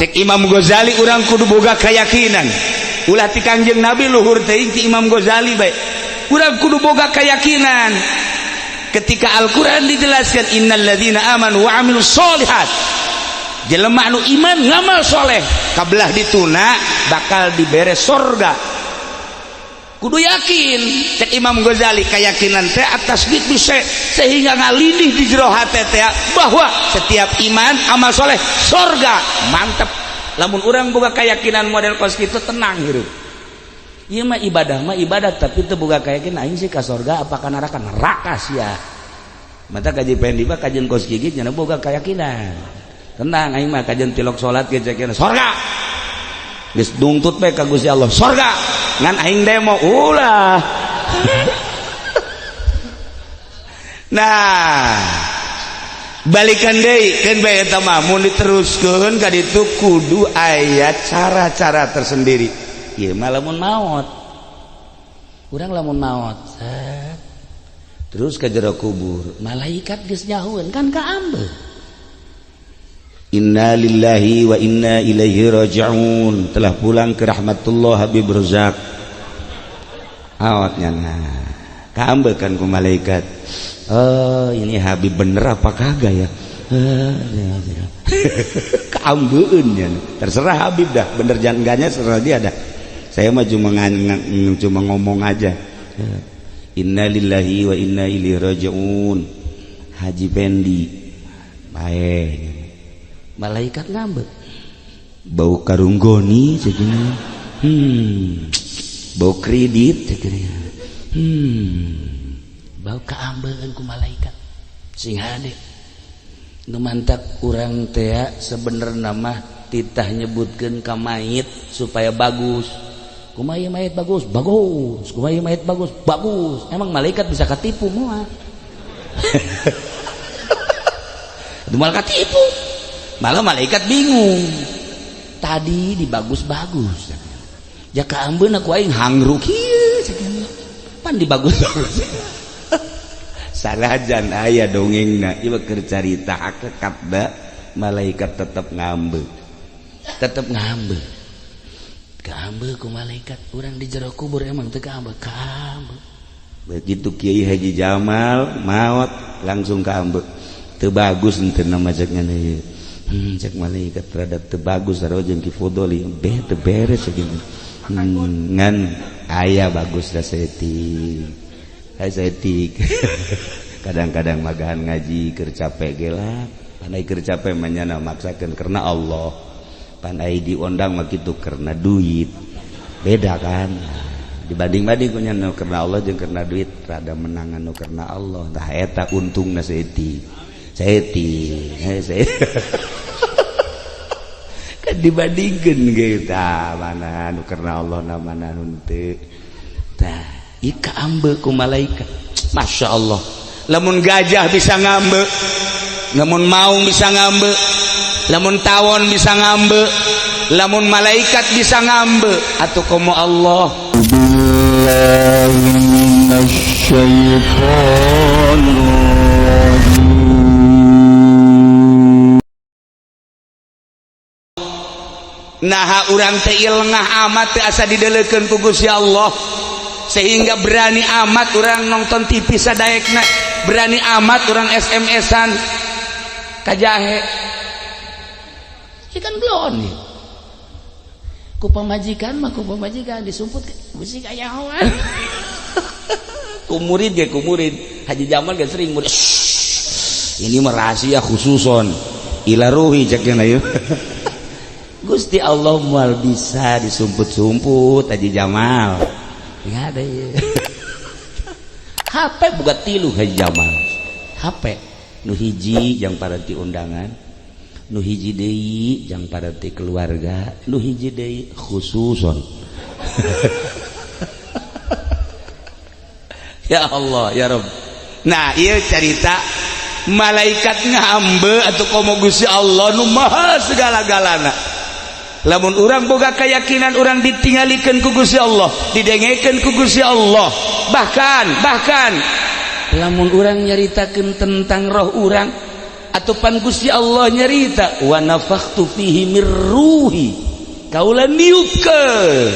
Cek Imam Ghazali, urang kudu boga keyakinan. Ulah ti Kangjeng Nabi luhur teuing, ti Imam Ghazali bae. Urang kudu boga keyakinan. Ketika Al-Qur'an dijelaskan innalladzina amanu wa amilus sholihat, jelema anu iman ngamal soleh kabelah dituna bakal dibere sorga. Kudu yakin. Cek Imam Ghazali, keyakinan teh atas bisa sehingga ngalindih di jero hate teh bahwa setiap iman amal soleh sorga. Mantep lamun urang boga keyakinan model kos kitu, tenang hirup. Ieu mah ibadah mah ibadah, tapi teu boga keyakinan aing sih ka sorga apa ka neraka, neraka sia. Mata kaji Pendi mah kajian kos gigi nya boga keyakinan tenang, aing mah kajian tilok salat ge cekeun sorga, geus dungtut bae ka Gusti Allah sorga, ngan aing demo ulah. Nah, balikan deui keun bae eta mah, mun diteruskeun ka ditu kudu aya cara-cara tersendiri. Ieu mah lamun maot, urang lamun maot set, terus ke jero kubur, malaikat geus nyahueun kan kaambeul. Innalillahi wa inna ilaihi raji'un, telah pulang ke rahmatullah Habib Razak. Awatnya nah kaambeul kan ku malaikat. Oh, ini Habib bener apa kagak ya? Kaambeun nya. Terserah Habib dah, bener jangan enggaknya serah dia dah. Saya mah cuma ngomong aja. Innalillahi wa inna ilaihi raji'un. Haji Pendi bae. Malaikat ngambek. Bau karunggoni segini. Bau kredit segini. Bau kaambeun ku malaikat. Sing hade. Nu mantak urang teh sebenarna mah titah nyebutkeun ka mayit supaya bagus. Kumaha mayit bagus? Bagus. Kumaha mayit bagus? Bagus. Emang malaikat bisa katipu moal? Itu malah katipu. Malah malaikat bingung. Tadi dibagus-bagus. Ja kaambeun aku aing hangru kieu pan dibagus-bagus. Sanajan aya dongengna ieu keur carita hakikat da malaikat tetep ngambek. Tetep ngambek. Kaambeul ku malaikat urang di jero kubur emang teu kaambeul, kaambeul. Begitu Kiai Haji Jamal maot langsung kaambeul. Teu bagus henteu nama cek ngene ieu. Cek malaikat terhadap teu bagus sarua jeung Ki Fudoli beh teu beres segini. Ngan aya bagus da saeutik. Aya saeutik. Kadang-kadang magahan ngaji keur capek ge lah. Pandai keur capek mah nyana maksakeun karena Allah. Pandai diondang mah kitu karena duit. Beda kan? Dibanding-banding ku nyana karena Allah jeung karena duit rada menangan nu karena Allah. Tah eta untungna saeutik. Saeutik. Kan dibandingkeun ge tah mana nu karena Allah na mana nu henteu. Tah ieu kaambeul ku malaikat. Masya Allah. Lamun gajah bisa ngambek, lamun maung bisa ngambek, lamun tawon bisa ngambek, lamun malaikat bisa ngambek, atau komo Allah. Nah, urang teh lengah amat teh asa didelekeun ku Gusti Allah sehingga berani amat urang nonton TV sadaekna, berani amat urang SMS-an ka jahe. Ikan belum nih. Ku pamajikan mah ku pamajikan disumput musik aya awan. Ku murid ge ku murid. Haji Jamal ge sering murid. Ini mah rahasia khususon ila ruhi cek nya ieu. Gusti Allah moal bisa disumput-sumput Haji Jamal. Enggak ada ya. HP buka tilu Haji Jamal. HP nu hiji jang paranti undangan, nu hiji deui jang paranti keluarga, nu hiji deui khususon. Ya Allah ya Rabb. Nah, ieu carita malaikat ngambe atau komo Gusti Allah nu maha segala-galana. Lamun urang boga keyakinan urang ditinggalikeun ku Gusti Allah, didengekeun ku Gusti Allah. Bahkan lamun urang nyaritakeun tentang roh urang, Atau pan Gusti Allah nyarita, wa nafakhtu fihi mir ruhi, kaula niupkeun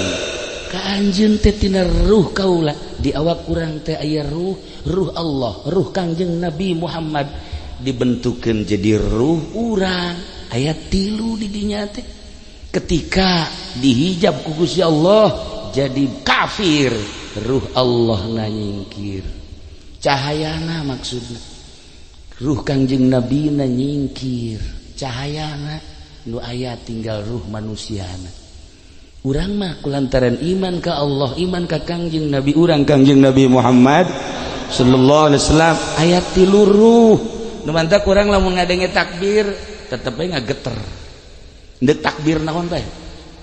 ka anjeun teh tina ruh kaula. Di awak urang teh aya ruh, ruh Allah, ruh Kangjeng Nabi Muhammad dibentukkeun jadi ruh urang. Aya tilu di dinya teh. Ketika dihijab ku Gusti Allah jadi kafir, ruh Allah na nyingkir, cahayana maksudna, ruh Kangjeng Nabi na nyingkir, cahayana nu aya tinggal ruh manusiana. Urang mah kulantaran iman ka Allah, iman ka Kangjeng Nabi urang, Kangjeng Nabi Muhammad sallallahu alaihi wasallam, aya tilu ruh. Nu mantak urang lamun ngadenge takbir tetep bae ngageter. Ndek takbir naon bae,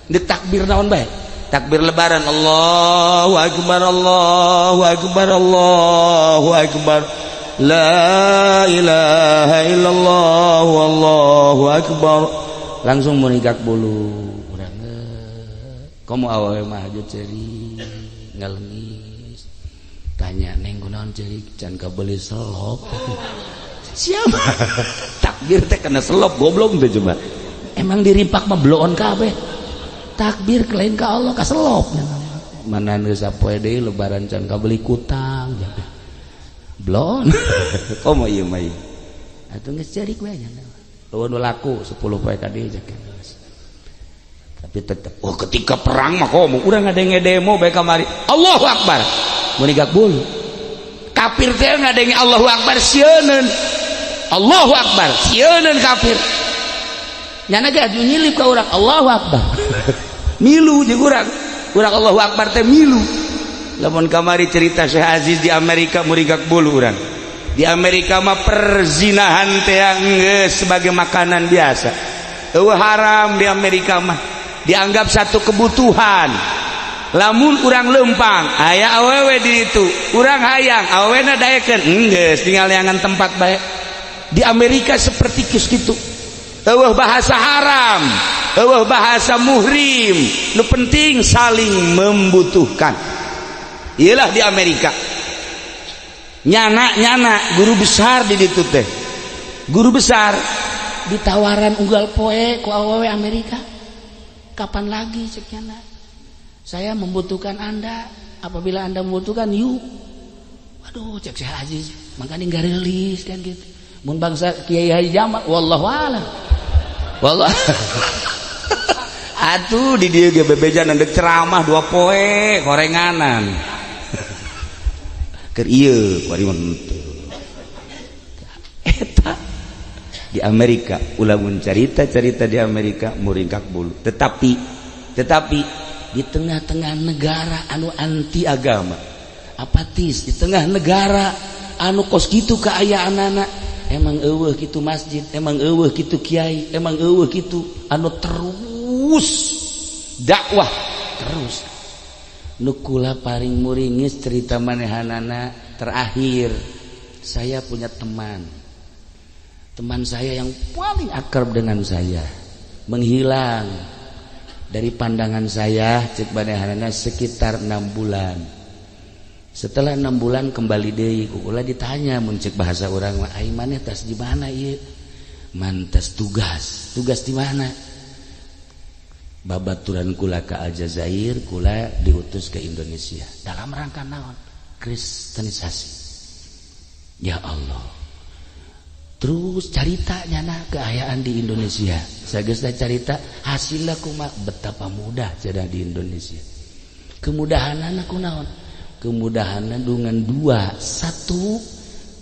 ndek takbir naon bae, takbir lebaran, Allahu akbar, Allahu akbar, Allahu akbar, la ilaha illallah, wallahu akbar, langsung muringkak bulu urang. Komo awewe mah aja ceurik, ngalengis. Tanya, "Neng, kunaon ceurik?" "Can kabeli selop." Siapa takbir teh kena selop? Goblok teh. Coba emang dirimpak mah bloon kabeh. Takbir lain ka Allah, ka selop. Mana geus sapoe deui lebaran can kabeli kutang, bloon. Komo ieu mah ieu atuh geus ceurik we nya. Eueuh nu laku 10 poe ka dieu, tapi tetep. Oh, ketika perang mah komo urang ngadenge demo bae kamari, Allahu Akbar, muringkak bulu. Kafir teh ngadenge Allahu Akbar sieuneun, Allahu Akbar sieuneun kafir. Nyana ge aju nyilip ka urang, Allahu Akbar milu jeung urang. Urang Allahu Akbar teh milu. Lamun kamari cerita Syekh Aziz di Amerika, muringkak bulu urang. Di Amerika mah perzinahan teh geus sebagai makanan biasa. Eueuh haram di Amerika mah, dianggap satu kebutuhan. Lamun urang lempang aya awewe di itu, urang hayang awewena daekeun, geus tinggal neangan tempat bae. Di Amerika seperti kitu. Eueuh bahasa haram, eueuh bahasa muhrim, nu penting saling membutuhkan. Iyalah di Amerika. Nyana nyana guru besar di ditu teh, guru besar ditawaran unggal poe ku awewe Amerika. "Kapan lagi," cek nyana, "saya membutuhkan Anda. Apabila Anda membutuhkan, yuk." Waduh, cek Syekh Aziz, makanya nggak rilis kan gitu. Mun bangsa Kiai Haji Jamal, wallahu a'lam, wallah atuh di dieu ge bebejan ndek ceramah 2 poe korenganan keur ieu kuari mah eta. Di Amerika ulah mun carita-carita di Amerika muringkak bulu. Tetapi di tengah-tengah negara anu anti agama, apatis, di tengah negara anu kos kitu keayaan anak, emang eueuh kitu masjid, emang eueuh kitu kiai, emang eueuh kitu anu terus dakwah terus. Nu kula paling muringis cerita manehanana terakhir, saya punya teman, teman saya yang paling akrab dengan saya menghilang dari pandangan saya, cek manehanana, sekitar 6 bulan. Setelah 6 bulan kembali deui, ku kula ditanya, mun cek bahasa urang mah, "Ai maneh tas di mana ieu?" "Mantas tugas." "Tugas di mana?" "Babaturan kula ke Aljazair, kula diutus ke Indonesia." "Dalam rangka naon?" "Kristenisasi." Ya Allah. Terus caritanya nah keayaan di Indonesia, sageus carita hasilnya kuma, betapa mudah jadi di Indonesia, kemudahan aku naon, kemudahan dengan dua: satu,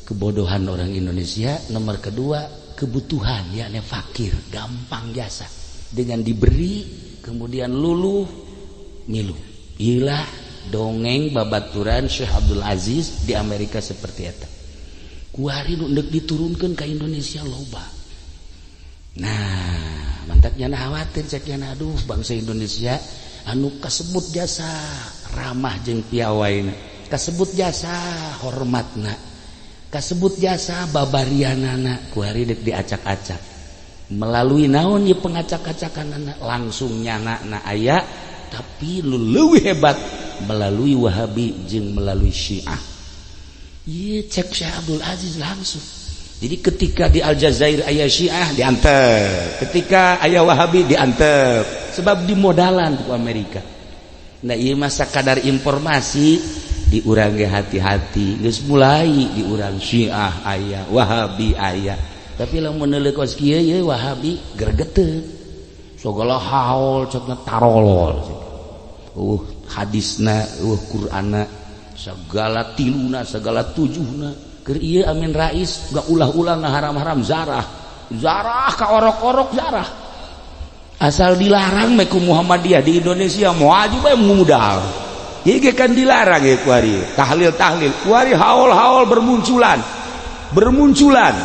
kebodohan orang Indonesia, nomor kedua kebutuhan, yakni fakir, gampang jasa dengan diberi kemudian luluh milu. Ilah dongeng babaturan Syekh Abdul Aziz di Amerika seperti eta. Kuari nu ndek diturunkan ke Indonesia loba. Nah, mantaknya khawatir, cek nyana, aduh, bangsa Indonesia anu kasebut jasa ramah jeung piawaina, kasebut jasa hormatna, kasebut jasa babarianana, kuari dek diacak-acak. Melalui naon ya pengacak-acakan anak? Langsung nyana na aya, tapi lu leuwih hebat melalui Wahabi jeung melalui Syiah. Iya, cek Syekh Abdul Aziz langsung Jadi ketika di Aljazair aya Syiah diantep, ketika aya Wahabi diantep, sebab dimodalan ku Amerika. Nah, ieu mah sakadar informasi di urang ge hati-hati, geus mulai di urang Syiah aya, Wahabi aya. Tapi lamun neuleuh kos kieu ye Wahabi gregeteun. Sagala haul cekna tarolol. Hadisna, Qur'anna, segala tiluna, segala tujuhna. Keur ieu Amin Rais gak ulah-ulah ngaharam-haram zarah. Zarah ka orok-orok zarah. Asal dilarang meh ku Muhammadiyah di Indonesia moal bae mudal. Ieu ge kan dilarang ye kuari. Tahlil-tahlil, kuari haul-haul bermunculan. Bermunculan.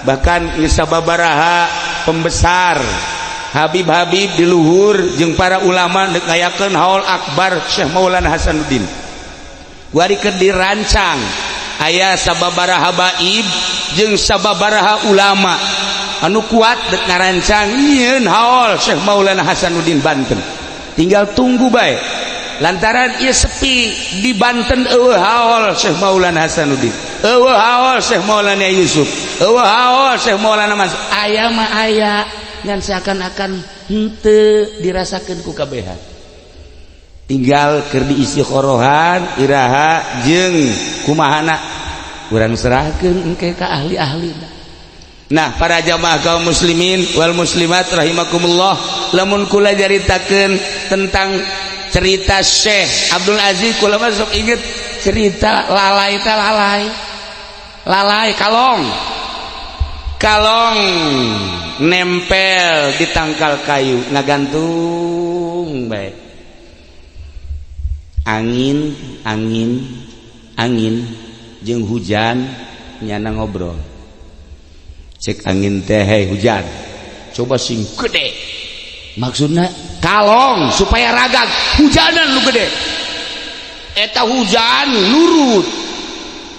Bahkan geus sababaraha pembesar Habib-habib di luhur jeung para ulama deuk ngayakeun haul akbar Syekh Maulana Hasanuddin. Kuari keur dirancang aya sababaraha habaib jeung sababaraha ulama anu kuat dek ngarancang nyieun haul Syekh Maulana Hasanuddin Banten. Tinggal tunggu bae. Lantaran ieu sepi di Banten eueuh haul Syekh Maulana Hasanuddin, eueuh haul Syekh Maulana Yusuf, eueuh haul Syekh Maulana Mas. Aya mah aya ngan seakan-akan henteu dirasakeun ku kabehan. Tinggal keur diisi khorohan iraha jeung kumahana urang serahkeun engke ka ahli-ahlina. Nah, para jamaah kaum muslimin wal muslimat rahimakumullah, lamun kula caritakeun tentang cerita Syekh Abdul Aziz, kula mah sok inget cerita lalai teh lalai. Lalai kalong. Kalong nempel di tangkal kayu ngagantung bae. Angin, angin, angin jeung hujan nyana ngobrol. Cek angin teh, hei hujan, coba sing gede. Maksudna kalong supaya ragag hujanan lu gede. Eta hujan nurut.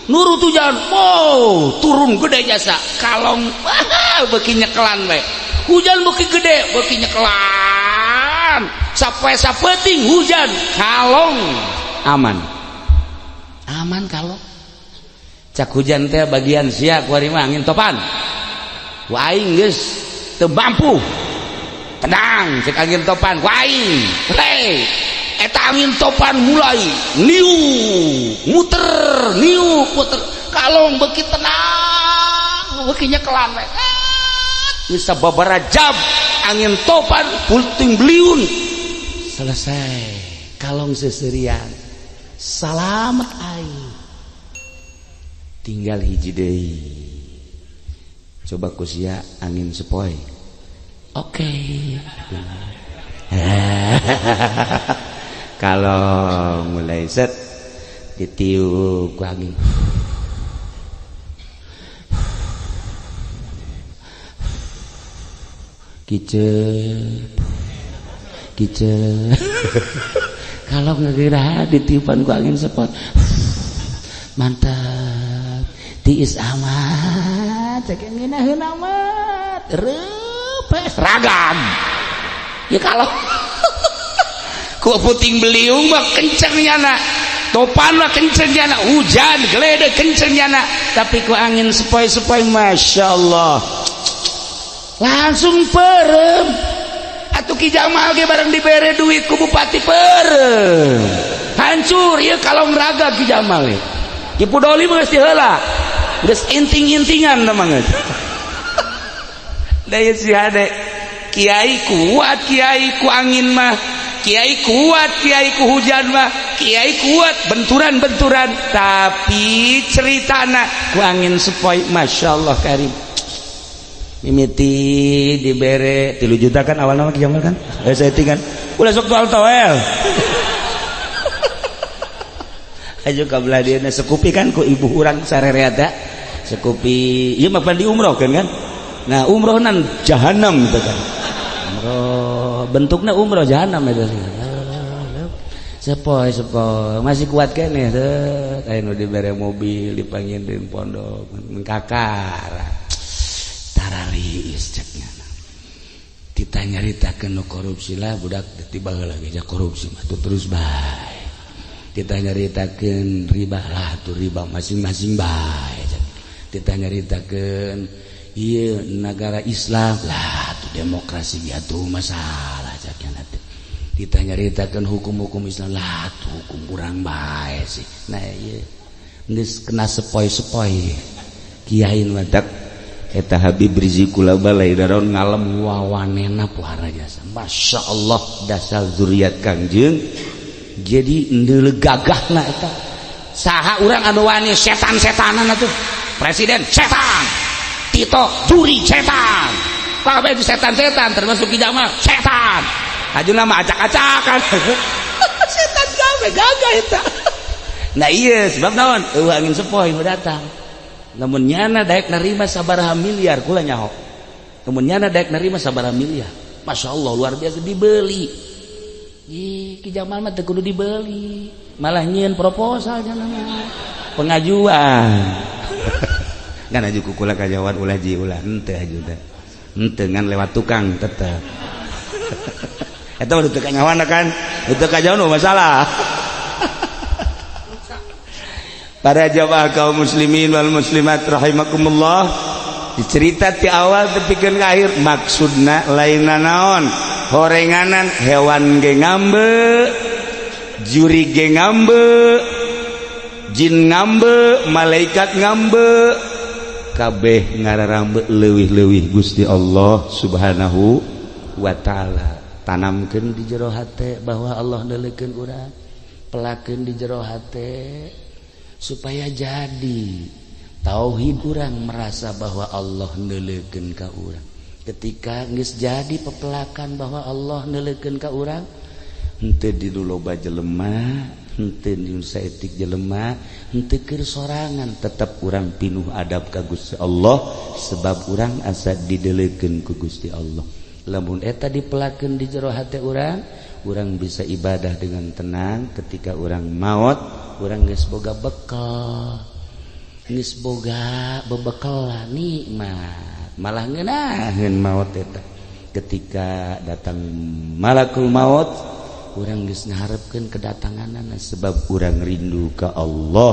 Nurut hujan, wow, turun gede jasa. Kalong wah beuki nyekelan we. Hujan beuki gede, beuki nyekelan. Sampai sapeuting hujan, kalong aman. Aman kalong. Cak hujan teh bagian sia kuari mah angin topan. Ku aing geus teu mampu. Tenang cek angin topan ku aing. Hei, eta angin topan mulai niu muter, niu muter. Kalong beuki tenang, beuki nyekelan we. Geus sababaraha jam angin topan puting beliung selesai. Kalong seserian. Salamet aing. Tinggal hiji deui. Coba ku sia angin sepoi. Oke. Kalau mulai set ditiup ku angin. Kicep. Kicep. Kalau ngegera ditiupan ku angin sepoi. Mantap. Tiis amat, cek ngeunaheun amat. Reupes ragam. Ya kalau ku puting beliung mah kenceng nyana, topan mah kenceng nyana, hujan geledek kenceng nyana, tapi ku angin sepoi-sepoi masya Allah langsung perem. Atuh Ki Jamal ge bareng dibere duit ku bupati perem, hancur. Ya kalau ngeraga Ki Jamal ge. Ki Pudoli mah geus diheula, geus inting-intingan tah mah geus. Da ieu si hade kiai kuat, kiai ku angin mah, kiai kuat, kiai ku hujan mah, kiai kuat benturan-benturan, tapi ceritana ku angin sepoi masya Allah karim. Mimiti dibere 3 juta kan awal nama Ki Jamal kan, saya kan ulah sok toel toel aja kabelah dia sekupi kan ku ibu urang sarereada sekupi ieu mah pan di umroh kan kan. Nah umroh nan jahanam gitu kan, umroh bentuknya umroh jahanam itu sih. Sepoi sepoi masih kuat kene teh aya nu dibere mobil dipanggil di pondok kakara taraliis ceknya. Ditanya nyaritakeun nu korupsi lah budak tiba lagi ja korupsi mah tuh terus bae. Kita nyaritakeun riba lah tuh riba masing-masing bae. Titah nyaritakeun ieu negara Islam lah tuh demokrasi ya tuh masalah cak teh. Titah nyaritakeun hukum-hukum Islam lah tuh hukum kurang bae sih. Nah ieu geus kena sepoi-sepoi kiai nu matak eta Habib Rizik kula balai daron ngalem wawanena puara jasa. Masya Allah dasar zuriat Kangjeng jadi ndeuleu gagahna eta. Saha urang anu wani setan-setanan atuh. Presiden setan, Tito juri setan, kabeh setan-setan termasuk Ki Jamal setan. Ajuna mah acak-acakan. Setan kabeh gagah eta. Nah iya sebab naon eueuh angin sepoi nu datang. Lamun nyana daek nerima sabaraha miliar kula nyaho. Lamun nyana daek nerima sabaraha miliar. Masya Allah luar biasa dibeli. Ih, Ki Jamal mah teu kudu dibeli. Malah nyieun proposal cenah mah. Pengajuan. Kan aju ku kula kajawan ulah ji ulah henteu aju teh. Henteu ngan lewat tukang tetep. Eta mah teu kanyawan kan. Teu kajawan masalah. Para jamaah kaum muslimin wal muslimat rahimakumullah, dicerita ti awal tepikeun ka akhir maksudna lain naon horenganan hewan ge ngambe, juri ge ngambe, jin ngambe, malaikat ngambe, kabeh ngararambe leuwih-leuwih Gusti Allah Subhanahu wa taala. Tanamkeun di jero hate bahwa Allah neuleukeun urang, pelakeun di jero hate supaya jadi tauhid urang merasa bahwa Allah neuleukeun ka urang. Ketika geus jadi pepelakan bahwa Allah neuleukeun ka urang, henteu di loba jelema, henteu di saeutik jelema, henteu keur sorangan, tetep urang pinuh adab ka Gusti Allah sebab urang asa dideleukeun ku Gusti Allah. Lamun eta dipelakeun di jero hate urang, urang bisa ibadah dengan tenang. Ketika urang maot, urang geus boga bekal, geus boga bebekalan nikmat, malah ngeunaheun maot eta. Ketika datang malakul maut, urang geus ngaharepkeun kedatanganana sebab urang rindu ka Allah,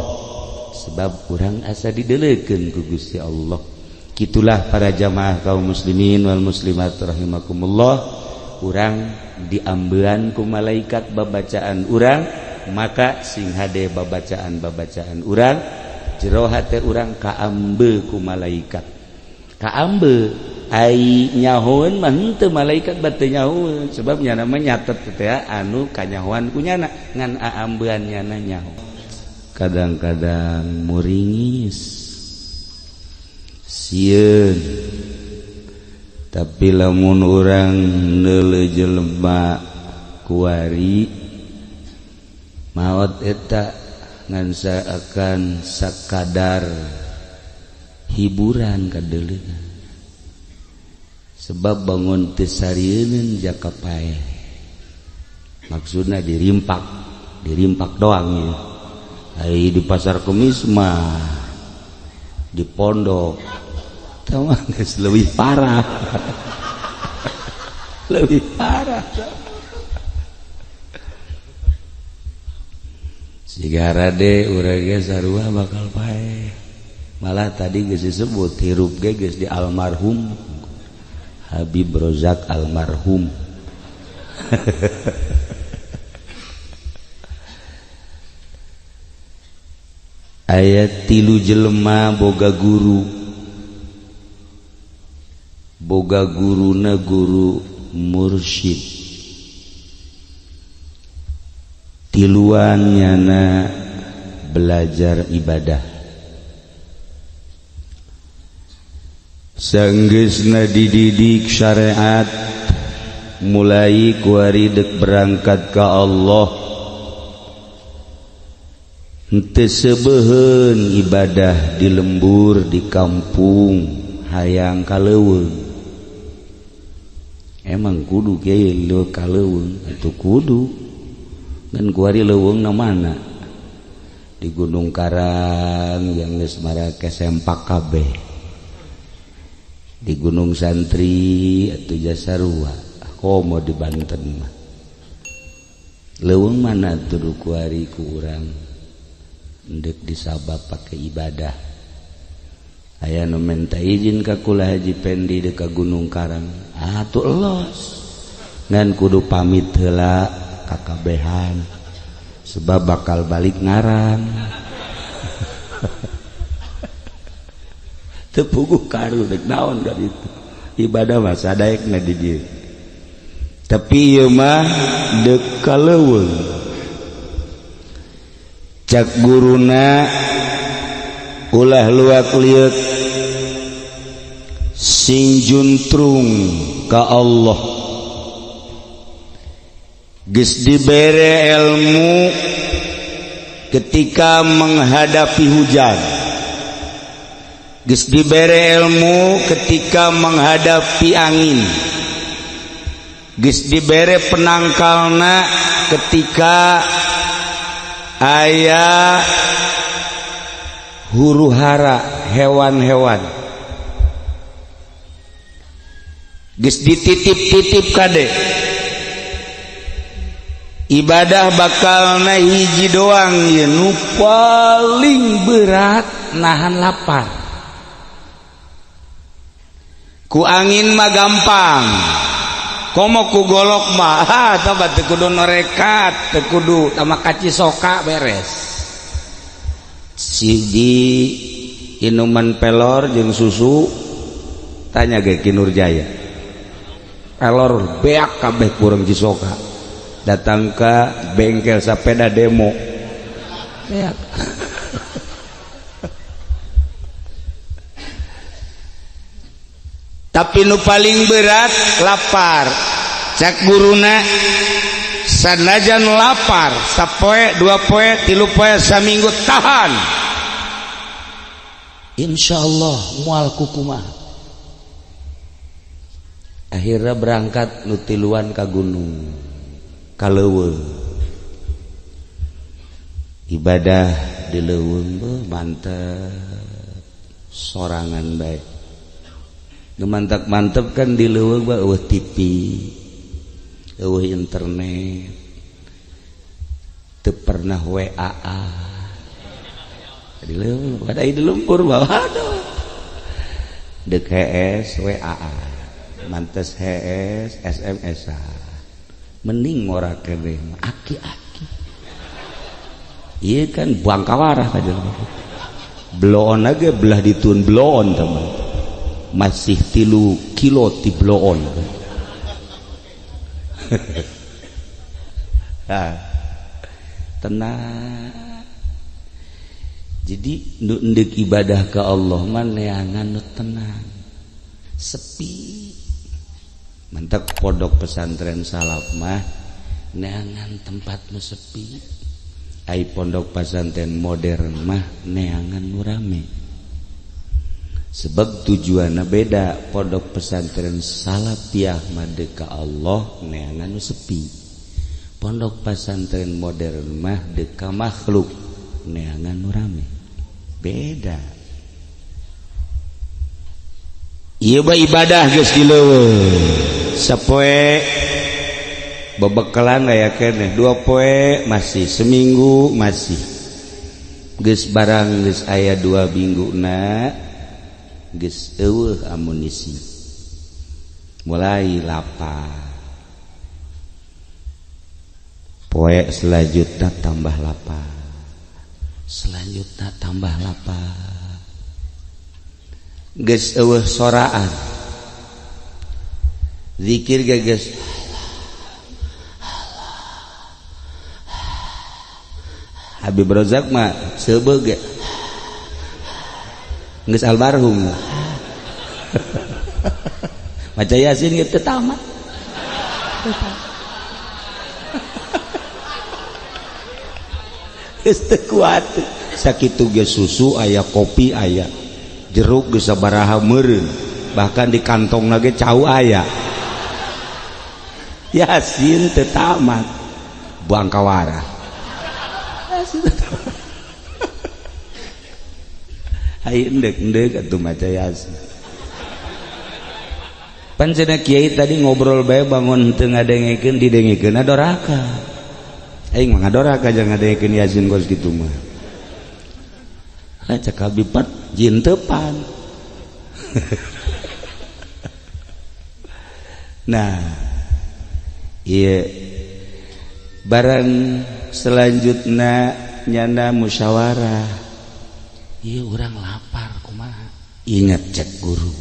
sebab urang asa dideleukeun ku Gusti Allah. Kitulah para jamaah kaum muslimin wal muslimat rahimakumullah, urang diambean ku malaikat babacaan urang, maka sing hade babacaan-babacaan urang jero hate urang kaambe ku malaikat. Kaambe ai nyahoeun mah henteu malaikat bate nyahoeun sebab nyana mah nyatet teh anu kanyahoan ku nyana ngan aambean nyana nyaho. Kadang-kadang muringis sieun, tapi lamun urang neuleuh jelema kuari maot eta ngan akan sakadar hiburan kadeuleunan sebab bangun teu sarieun jaka paeh. Maksudna dirimpak, dirimpak doang ya. Ai di pasar Kemis mah di pondok tah geus leuwih parah. Leuwih parah. Sigara de urang ge sarua bakal paeh. Malah tadi geus disebut hirup ge geus di almarhum Habib Rozak almarhum. Ayat 3 jelema boga guru, boga guruna guru mursyid, tiluan nyana belajar ibadah. Sanggeusna dididik syariat mulai kuari dek berangkat ka Allah, henteu sebeuheun ibadah di lembur di kampung hayang ka leuweung. Emang kudu kiai leuweung ka leuweung atuh kudu ngan kuari leuweungna mana di Gunung Karang yang geus marake sempak kabeh, di Gunung Santri atau Jasarua komo di Banten mah leuweung mana tuh kuari ku urang ndek disabab pakai ibadah. Aya nu minta izin ka kula Haji Pendi deuk ka Gunung Karang. Atuh elos. Ngan kudu pamit heula ka kabehan. Sebab bakal balik ngarang. Teu puguh karu deuk naon ka ditu. Ibadah mah sadaekna di dieu. Tapi ieu mah deuk ka leuweung. Cak guruna ulah luak lieuk sing juntrung ka Allah. Geus dibere ilmu ketika menghadapi hujan, geus dibere ilmu ketika menghadapi angin, geus dibere penangkalna ketika aya huru hara hewan-hewan, geus dititip-titip kade. Ibadah bakalna hiji doang ieu nu paling berat, nahan lapar. Ku angin mah gampang, komo ku golok mah ha tobat teu kudu norekat, teu kudu tama kaci soka beres. Siji inuman pelor jeung susu, tanya ge Ki Nurjaya. Pelor beak kabeh kurang cisoka. Datang ke bengkel sepeda demo. Beak. Tapi nu paling berat lapar. Cak guruna sanajan lapar sapoe, dua poe, tilu poe, saminggu tahan, insyaallah moal kukumaha. Akhirnya berangkat nu tiluan ka gunung ka leuweung. Ibadah di leuweung mantep sorangan bae. Nu mantep-mantep kan di leuweung mah eueuh TV, eueuh internet, teu pernah WA. Di leuweung pada di lumpur mah aduh. Deuk HS WA, mantes HS SMS. Mending ngora keneh aki-aki. Ieu kan bangkawarah ka jelema. Bloon ge belah ditun bloon teman. Masih 3 kilo ti bloon. Nah, tenang. Jadi nu endek ibadah ke Allah mah neangan nu tenang, sepi. Mantak pondok pesantren salaf mah neangan tempat nu sepi. Ai pondok pesantren modern mah neangan nu rame. Sebab tujuanna beda. Pondok pesantren salafiyah mah deuk ka Allah neangan nu sepi. Pondok pesantren modern mah deuk ka makhluk neangan nu rame. Beda. Ieu mah ibadah geus di leuweung. Sapoe bebekalan aya keneh, 2 poe masih, seminggu masih. Geus barang geus aya 2 mingguna geus eueuh amunisi. Mulai lapar. Poe selanjutna tambah lapar. Selanjutna tambah lapar. Geus eueuh soraan. Zikir ge geus Habib Rozak mah seubeuh ge geus almarhum. Maca Yasin ge teu tamat. Geus teu kuat. Sakitu ge susu aya, kopi aya, jeruk geus sabaraha meureun, bahkan di kantongna ge cau aya. Yasin teu tamat, bangkawara. Yasin teu tamat. Hayu endek-endek atuh maca Yasin. Pan cenah kiai tadi ngobrol bae bangun teu ngadengekeun, didengekeun doraka. Aing mah ngadoraka jangan ngadengekeun Yasin kos kitu mah. Ha cek Habib jin teu pan. Nah, iya barang selanjutnya nyana musyawarah. Iya orang lapar kumaha? Ingat cek guru.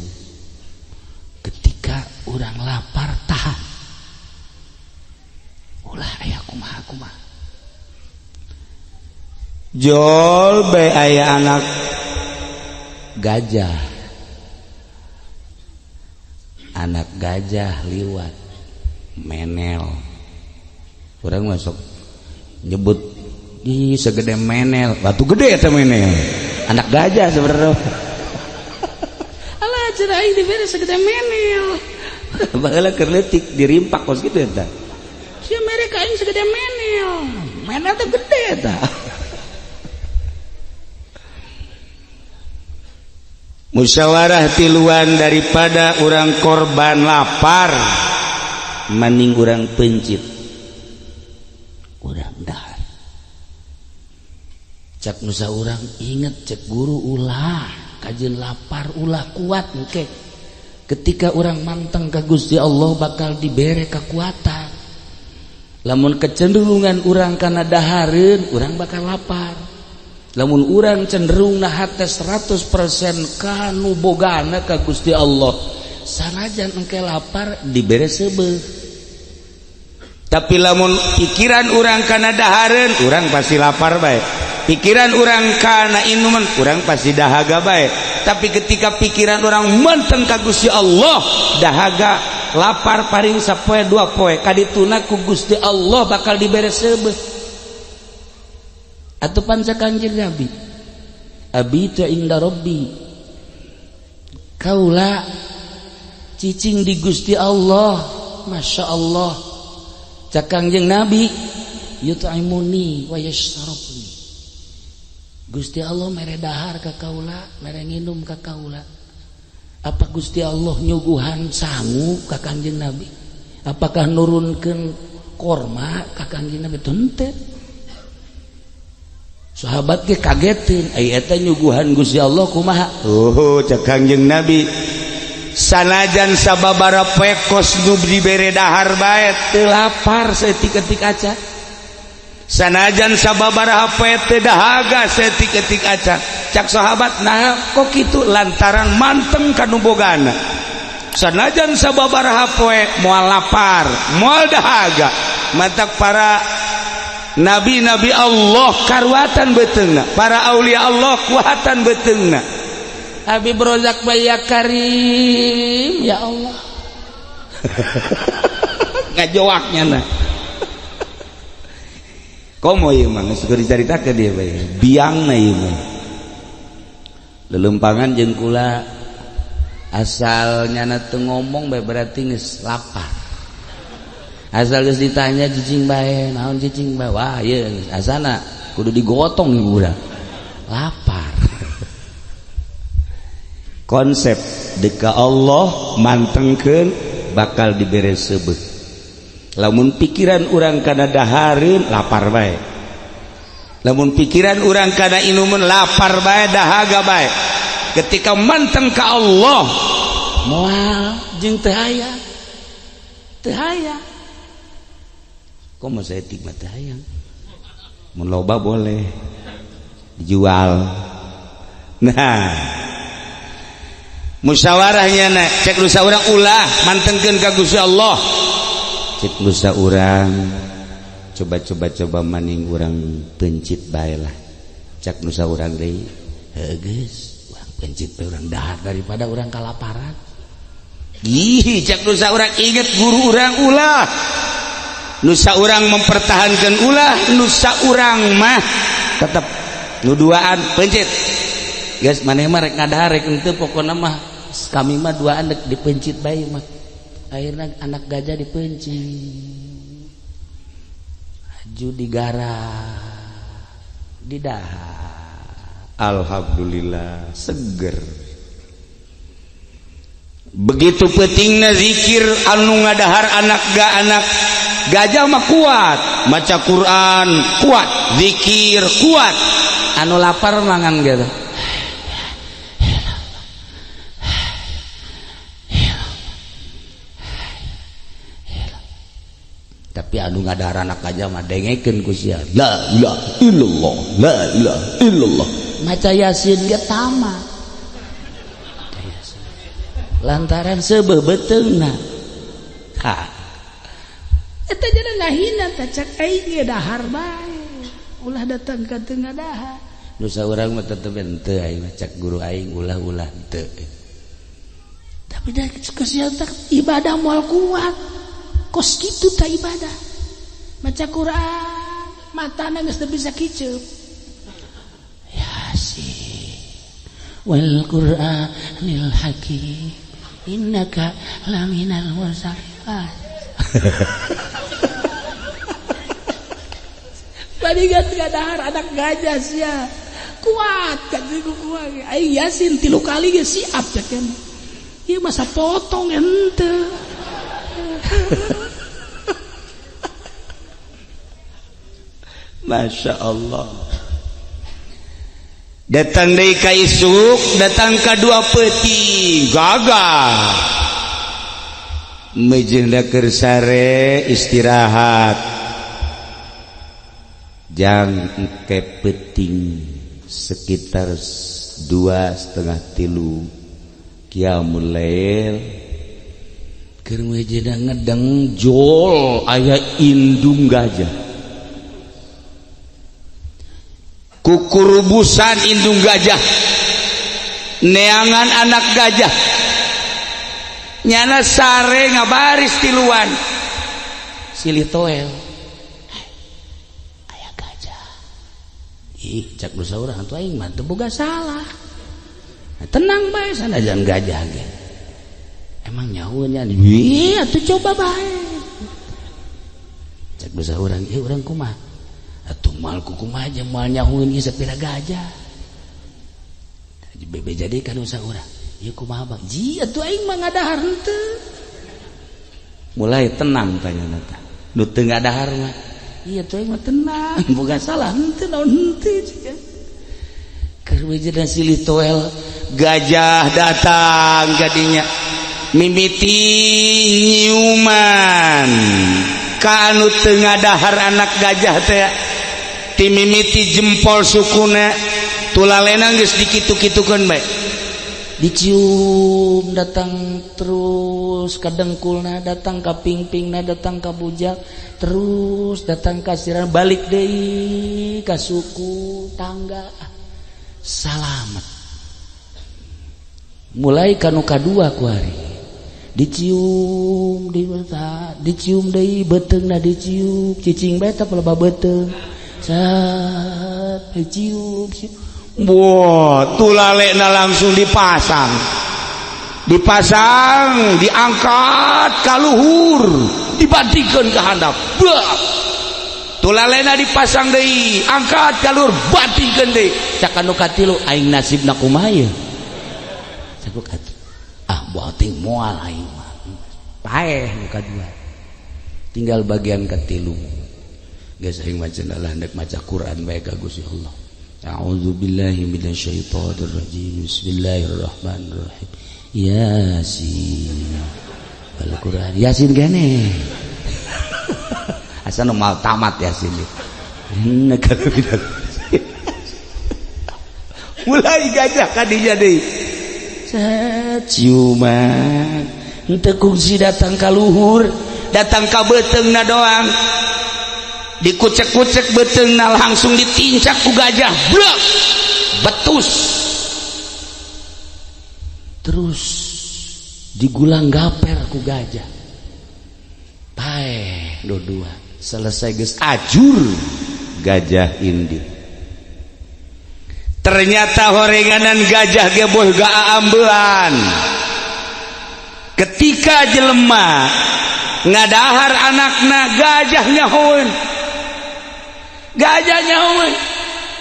Ketika orang lapar tahan. Ulah aya kumaha kumaha. Jol bae aya anak gajah. Anak gajah liwat menel. Orang masuk nyebut ih segede menel, batu gede eta menel. Anak gajah sebenarnya. Alah cerai dibere segede menel. Baheula keur leutik dirimpak kos kitu eta. Sia mere ka aing segede menel. Menel teh gede eta. Musyawarah tiluan daripada orang korban lapar mending orang pencit urang dahar. Cak nusa urang inget cek guru ulah kajeun lapar ulah kuat engke. Ketika orang manteng ka Gusti Allah bakal dibere kekuatan. Lamun kecenderungan urang kana dahareun urang bakal lapar. Lamun urang cenderung na hate 100% kanu bogana ka Gusti Allah sanajan engke lapar dibere seubeuh. Tapi lamun pikiran urang kana dahareun urang pasti lapar bae. Pikiran urang kana inuman urang pasti dahaga bae. Tapi ketika pikiran urang menteng ka Gusti Allah dahaga lapar paring sapoe dua poe kadituna ku Gusti Allah bakal dibere seubeuh. Atau panca Kanjeng Nabi abitu inda rabbi kaula cicing di Gusti Allah. Masya Allah. Cak Kanjeng Nabi yut'imuni wa yashrabni. Gusti Allah mere dahar ka kaula, mere nginum ka kaula. Apa Gusti Allah nyuguhan sangu ka Kanjeng Nabi? Apakah nurunkeun korma ka Kanjeng Nabi? Henteu. Sahabat ge kagetin, ai eta nyuguhan Gusti Allah kumaha? Oh, cek Kanjeng Nabi, sanajan sababara poe kos nu dibere dahar bae teu lapar saeutik-eutik acan. Sanajan sababaraha poe teu dahaga saeutik-eutik acan. Cak sahabat, nah kok kitu lantaran manteng ka nu bogana. Sanajan sababaraha poe moal lapar, moal dahaga. Matak para nabi-nabi Allah karuatan beuteungna, para aulia Allah kuatan beuteungna. Habib Rozak ya Karim, ya Allah. Ngajoaknya nah. Komo ieu mah geus dicaritakeun dia bae. Biangna ieu mah. Lelempangan jeung kula asal nyana teu ngomong bae berarti geus lapar. Asal geus ditanya cicing bae, naon cicing bae? Wah, ieu geus asana kudu digotong ieu urang. Lapar. Konsep deka Allah mantengkeun bakal dibere seubeuh. Lamun pikiran urang kana dahareun lapar bae. Lamun pikiran urang kana inumun lapar bae, dahaga bae. Ketika manteng ka Allah moal jeung teu aya. Teu aya. Komo saeutik mah teu hayang. Mun loba boleh dijual. Nah, musyawarahnya na cek nusa urang ulah mantengkeun ka Gusti Allah. Cek nusa urang coba-coba maning urang pencit bae lah. Cek nusa urang deui, heuh geus, urang pencit bae urang dahar daripada urang kalaparan. Ih, cek nusa urang inget guru urang ulah. Nusa urang mempertahankan ulah, nusa urang mah tetep nu duaan pencit. Geus maneh mah rek ngadahar rek henteu pokona mah kami mah duaan rek dipencit bae mah. Akhirnya anak gajah dipencit, aju digarah, didahar. Alhamdulillah seger. Begitu pentingna zikir anu ngadahar anak ga anak gajah mah kuat, maca Quran kuat, zikir kuat. Anu lapar mangan gitu. Tapi anu ngadahar anak gajah mah dengekeun ku sia, la ilaha illallah, la ilaha illallah, maca Yasin ge tamat lantaran seubeuh beuteungna. Ha, eta jadi ngahina tah, cak aing ge dahar bae, ulah datang ka teu ngadahar. Dosa urang mah tetep henteu, aing mah cak guru aing ulah-ulah henteu. Tapi dah kesian, ibadah moal kuat kos kitu tah. Ibadah maca Quran, matana geus teu bisa kiceup. Yasin wal Qur'anil hakim innaka laminal mursalin. Bandingan dahar anak gajah sia kuat kan kuat. Aing Yasin 3 kali ge siap cek. Ieu masa potong henteu. Masya Allah. Datang deui ka isuk, datang ka dua peuting gagah mejeuna keur sare istirahat jang engke peuting sekitar 2:30 qiyamul lail keur mejeuna ngedeng jol aya indung gajah, kukurubusan indung gajah neangan anak gajah, nyana sare ngabaris tiluan silih toel aya gajah. Ih, cak dosa urang atuh aing mah teu boga salah. Nah, tenang bae sanajan gajah ge emang nyaho nya. Ih, atuh coba bae. Cak dosa urang, ieu urang kumaha atuh moal kumaha aja moal nyahueun ieu sapira gajah. Bebe jadi kan dosa urang. Ieu kumaha bang? Ji atuh aing mah ngadahar henteu. Mulai tenang tanya tah. Nu teu ngadahar mah. Iya tuh aing mah tenang, boga salah henteu naon henteu cik. Keur wejeuna silih toel gajah datang kadinya mimiti nyiuman ka anu teu ngadahar anak gajah teh, timimiti jempol sukuna tulalena geus dikitu-kitukeun bae, dicium datang terus ka dengkulna, datang ka pingpingna, datang ka bujak, terus datang ka sirah, balik deui ka suku tangga salamet. Mulai kanu kadua kuari dicium di mata, dicium deui beuteungna, dicium cicing bae teh pelebah beuteung sat dicium. Wah, tulalekna langsung dipasang, dipasang, diangkat ka luhur, dibantingkeun ka handap. Bah! Tulalekna dipasang deui, angkat ka luhur, bantingkeun deui. Cak anu katilu, aing nasibna kumaha ieu? Cak nu katilu, ah banting moal aing mah. Paeh nu kadua. Tinggal bagian katilu. Geus aing mah cenah lah ndek maca Quran bae ka Gusti Allah. A'udzu billahi minasyaitonir rajim. Bismillahirrahmanirrahim. Yasin. Wal Quran. Yasin kene. Asa nu mal tamat Yasin. Mulai gajah kadinya deui. Ciuman. Henteu kungsi datang ka luhur, datang ka beuteungna doang. Dikucek-kucek beuteungna langsung ditincak ku gajah, blek, betus, terus digulang gaper ku gajah, paeh dua selesai geus ajur gajah indi. Ternyata horenganan gajah ge boh gaambean. Ketika jelema ngadahar anakna, gajah nyahoeun, gajah nyahoeun.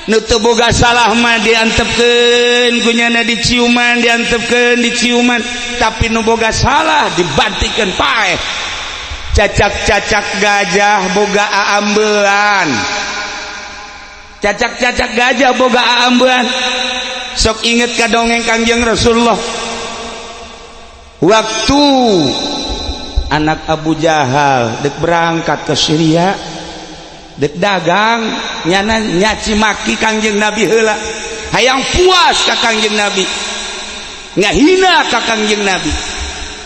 Nu teu boga salah mah diantepkeun ku nyana, diciuman, diantepkeun, diciuman, tapi nu boga salah dibantikeun, paeh. Cacak-cacak gajah boga aambean, cacak-cacak gajah boga aambean. Sok inget ka dongeng Kangjeng Rasulullah waktu Anak Abu Jahal dek berangkat ke Syria, dek dagang, nyana nyaci maki Kangjeng Nabi heula, hayang puas ka Kangjeng Nabi, ngahina ka Kangjeng Nabi.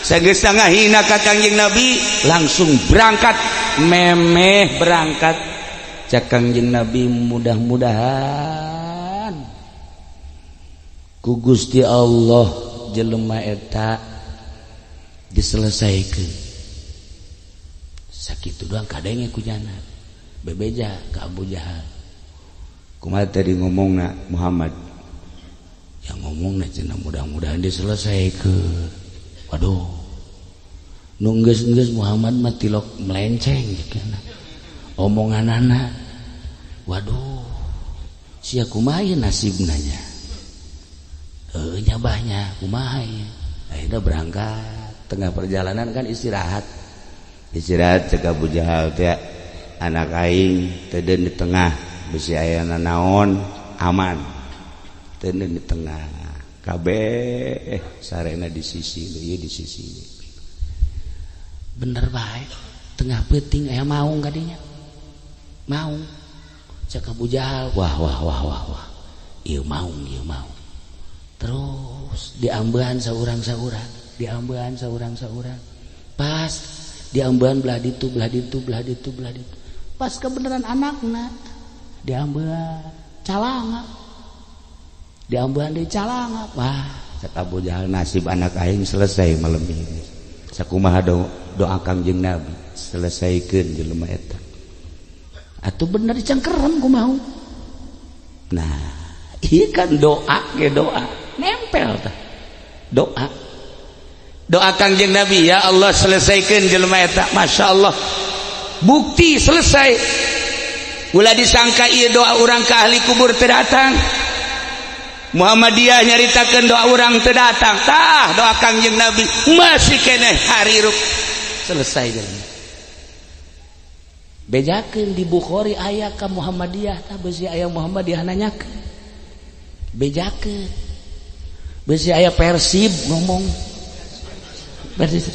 Sageus ngahina ka Kangjeng Nabi, langsung berangkat. Memeh berangkat, cak Kangjeng Nabi, "Mudah-mudahan ku Gusti Allah jelema eta diselesaikan." Sakitu doang kadenge ku nyana, bebeja ke Abu Jahal. Kumaha tadi ngomongna Muhammad? Yang ngomong cenah mudah-mudahan diselesaikan. Waduh, nu geus-geus Muhammad mah tilok melenceng cenah omonganana. Waduh, sia kumaha ieu nasibna nya? Heuh nya, bahnya kumaha ieu? Akhirnya berangkat, Tengah perjalanan kan istirahat, istirahat. Cek Abu Jahal teh, "Anak aing teuden di tengah, bisi aya naon, aman teuden di tengah." Kabeh sarena di sisi ieu, di sisi. Bener bae, tengah peuting aya maung kadinya, maung. Cek Abu Jahal, "Wah, wah, wah, wah, wah, ieu maung, ieu maung." Terus diambean saurang-saurang, diambean saurang-saurang, pas diambean belah ditu, belah ditu, belah ditu, belah ditu, pas kebenaran anakna diambean, calanga, diambean di calanga. Wah, cek Abu Jahal, "Nasib anak aing selesai malam ini. Sakumaha do doa Kangjeng Nabi, selesaikan jelema eta." Atuh bener, dicangkerem ku maung. Nah, iya kan, doa ke doa nempel tah. Doa doa Kangjeng Nabi, "Ya Allah, selesaikan jelema eta." Masya Allah, bukti selesai. Ulah disangka ieu doa urang ke ahli kubur teu datang. Muhammadiyah nyaritakeun doa urang teu datang. Tah, doa Kangjeng Nabi masih keneh harirup, Selesai jelema. Bejakeun di Bukhari aya ka Muhammadiyah tah, besi aya Muhammadiyah nanyakeun. Bejakeun besi aya Persib ngomong. Persib.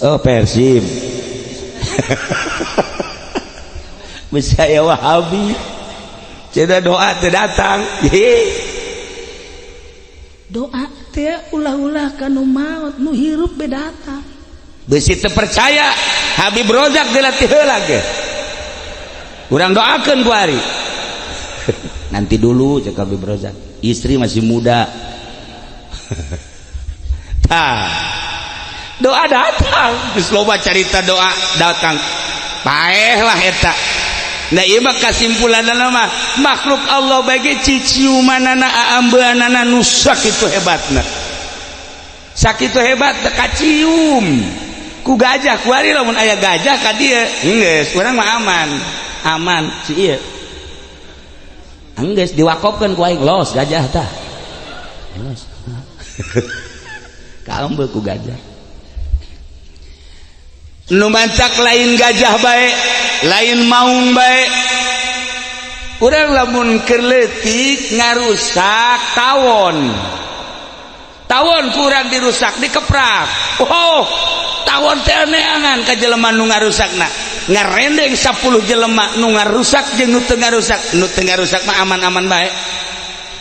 Oh, Persib. Besi aya Wahabi. Cenah doa teu datang. Doa teh ulah-ulah ka nu maot, nu hirup be datang. Besi teu percaya, Habib Rozak dilatih heula ge. Urang doakeun ku ari. "Nanti dulu," cek Habib Rozak. "Istri masih muda." Tah. Doa datang. Geus loba carita doa datang. Paeh lah eta. Nah, ieu mah kasimpulanna mah makhluk Allah bagi ciciumanana, aambeanana nu sakitu hebatna. Sakitu hebat teu kacium ku gajah kuari. Lamun aya gajah ka dieu, geus urang mah aman. Aman si ieu. Enggeus diwakopkeun ku aing, los gajah tah. Los. Kaambe ku gajah. Nu mancak lain gajah bae, lain maung bae. Urang lamun keur leutik ngarusak tawon. Tawon kurang dirusak, dikeprak. Oh, tawon teh neangan ka jelema nu ngarusakna. Ngarendeng 10 jelema, nu ngarusak jeung nu teu ngarusak. Nu teu ngarusak mah aman-aman bae.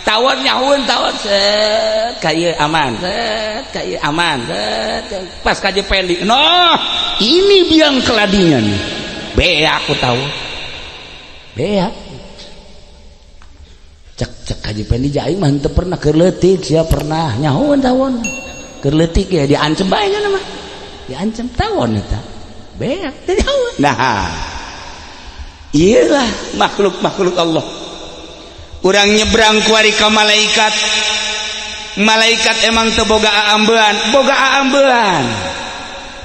Tawon nyahueun, tawon set ka ieu aman, set ka ieu aman, set pas ka Pendi. Noh, ini biang keladinya nih. Beak ku tahu. Beak. Cek cek Haji Pendi, aing mah henteu pernah, keur leutik sia pernah nyahueun tawon. Keur leutik ya diancem bae nya mah. Diancem tawon eta. Beak teu nyahueun. Nah, iyalah makhluk-makhluk Allah. Urang nyebrang kuari ka malaikat. Malaikat emang teu boga aambean, boga aambean.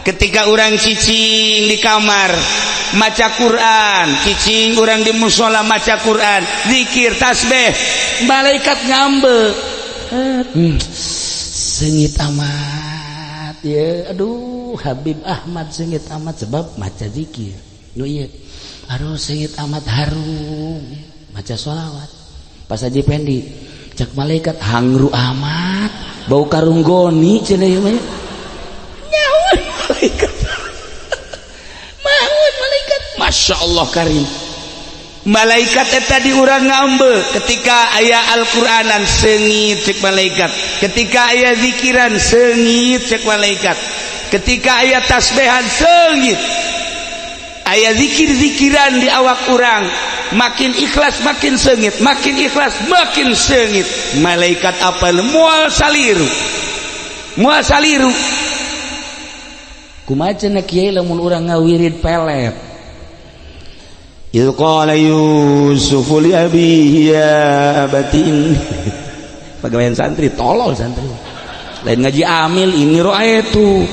Ketika urang cicing di kamar maca Quran, cicing urang di musola maca Quran, zikir, tasbih, malaikat ngambe. Seungit amat ya. Aduh, Habib Ahmad seungit amat sebab maca zikir. Nu ieu. Aduh, seungit amat, harum maca sholawat. Pas Haji Pendi, cek malaikat, "Hangru amat, bau karung goni," cenah ieu mah. Nyawa malaikat. Masya Allah karim. Malaikat eta di urang ngambe ketika aya Al-Qur'anan seungit cek malaikat, ketika aya zikiran seungit cek malaikat, ketika aya tasbihan seungit, aya zikir-zikiran di awak urang makin ikhlas makin seungit, makin ikhlas makin seungit. Malaikat apal moal saliru, moal saliru. Kumaha cenah kiai lamun urang ngawirid pelet? Idh qala Yusuf li abihi ya abati inni. Pegawaian santri tolol, santri lain ngaji amil ini itu.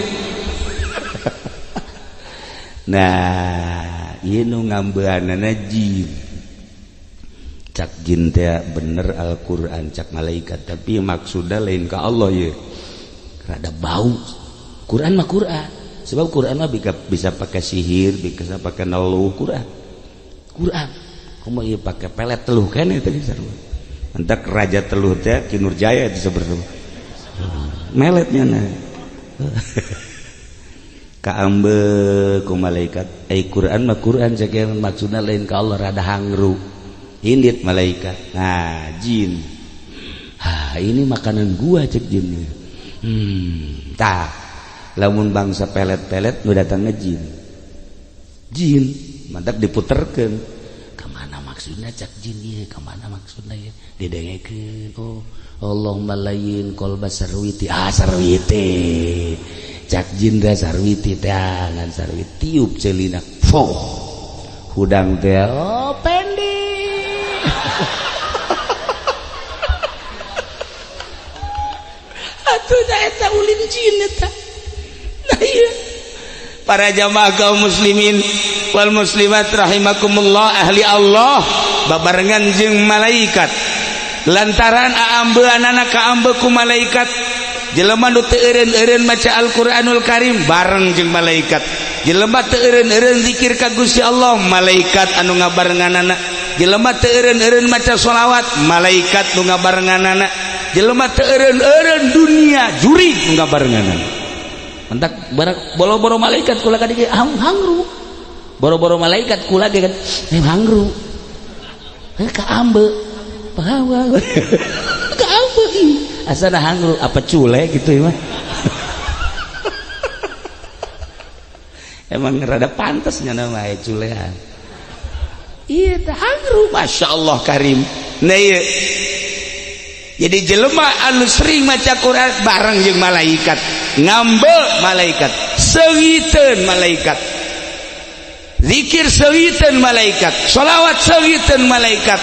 Nah, ieu nu ngambeanana jin. Cak jin teh bener Al-Qur'an cak malaikat, tapi maksudna lain ka Allah ye. Rada bau Quran mah Quran. Sebab Quran mah bisa pakai sihir, bisa pakai neluh Quran. Quran Kumaha ieu pakai pelet teluh kan eta geus sarua. Entak raja teluh teh Ki Nurjaya itu sebenarnya. Meletnya nah. Kaambe ku malaikat, ai Quran mah Quran cek maksudna lain ka Allah, rada hangru. Indit malaikat. Nah, jin. Ha, ini makanan gua cek jin. Tah. Lamun bangsa pelet-pelet nu datang jin. Jin, mantap diputerkeun. Kemana maksudnya cak jin ieu? Kemana maksudna ieu? Didengekeun. Oh, Allahumma layin qalba Sarwiti. Ah, Sarwiti. Cak jin teh Sarwiti teh ngan Sarwiti tiup celina. Foh. Hudang teh oh pendek. Atuh da eta ulin jin eta. Nah iya. Para jamaah kaum muslimin wal muslimat rahimakumullah, ahli Allah babarengan jeung malaikat. Lantaran aambeanana kaambe ku malaikat, jelema nu teu eureun-eureun maca Al-Qur'anul Karim bareng jeung malaikat, jelema teu eureun-eureun zikir ka Gusti Allah malaikat anu ngabarenganana, jelema teu eureun-eureun maca sholawat malaikat nu ngabarenganana, jelema teu eureun-eureun dunia jurig nu ngabarenganana. Mentak boro-boro malaikat kula ka dieu hangru. Boro-boro malaikat kula ge kan hangru. Kaambe. Pahawa. Kaambe asana hangru apa cule gitu ya mah. Emang rada pantasnya nama culean. Iya teh hangru Masya Allah karim. Nah iya. Jadi jelema anu sering maca Quran bareng jeung malaikat, ngambe malaikat, seungiteun malaikat, zikir seungiteun malaikat, sholawat seungiteun malaikat,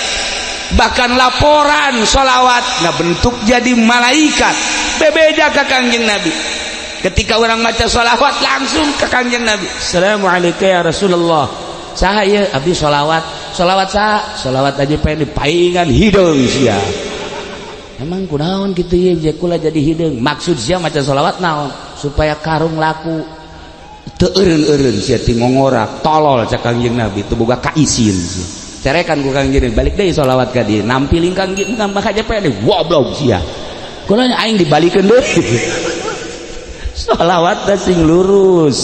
bahkan laporan sholawat ngabentuk jadi malaikat. Bebeja ka Kangjeng Nabi. Ketika orang maca sholawat langsung ke Kangjeng Nabi. Assalamualaikum ya Rasulullah. Saha ieu abdi sholawat. Sholawat saha? Sholawat aja pengen dipaingan hideung sia. Emang kunaon kitu ieu je kula jadi hideung. Maksud sia maca sholawat naon? Supaya karung laku. Teu eureun-eureun sia ti ngongorak, tolol cak Kangjeng Nabi teu boga kaisin sia. Carekan ku Kangjeng Nabi balik deui sholawat ka dieu. Nampiling Kangjeng Nabi aja pengen goblok sia. Kula aing dibalikeun deui. Sholawat teh sing lurus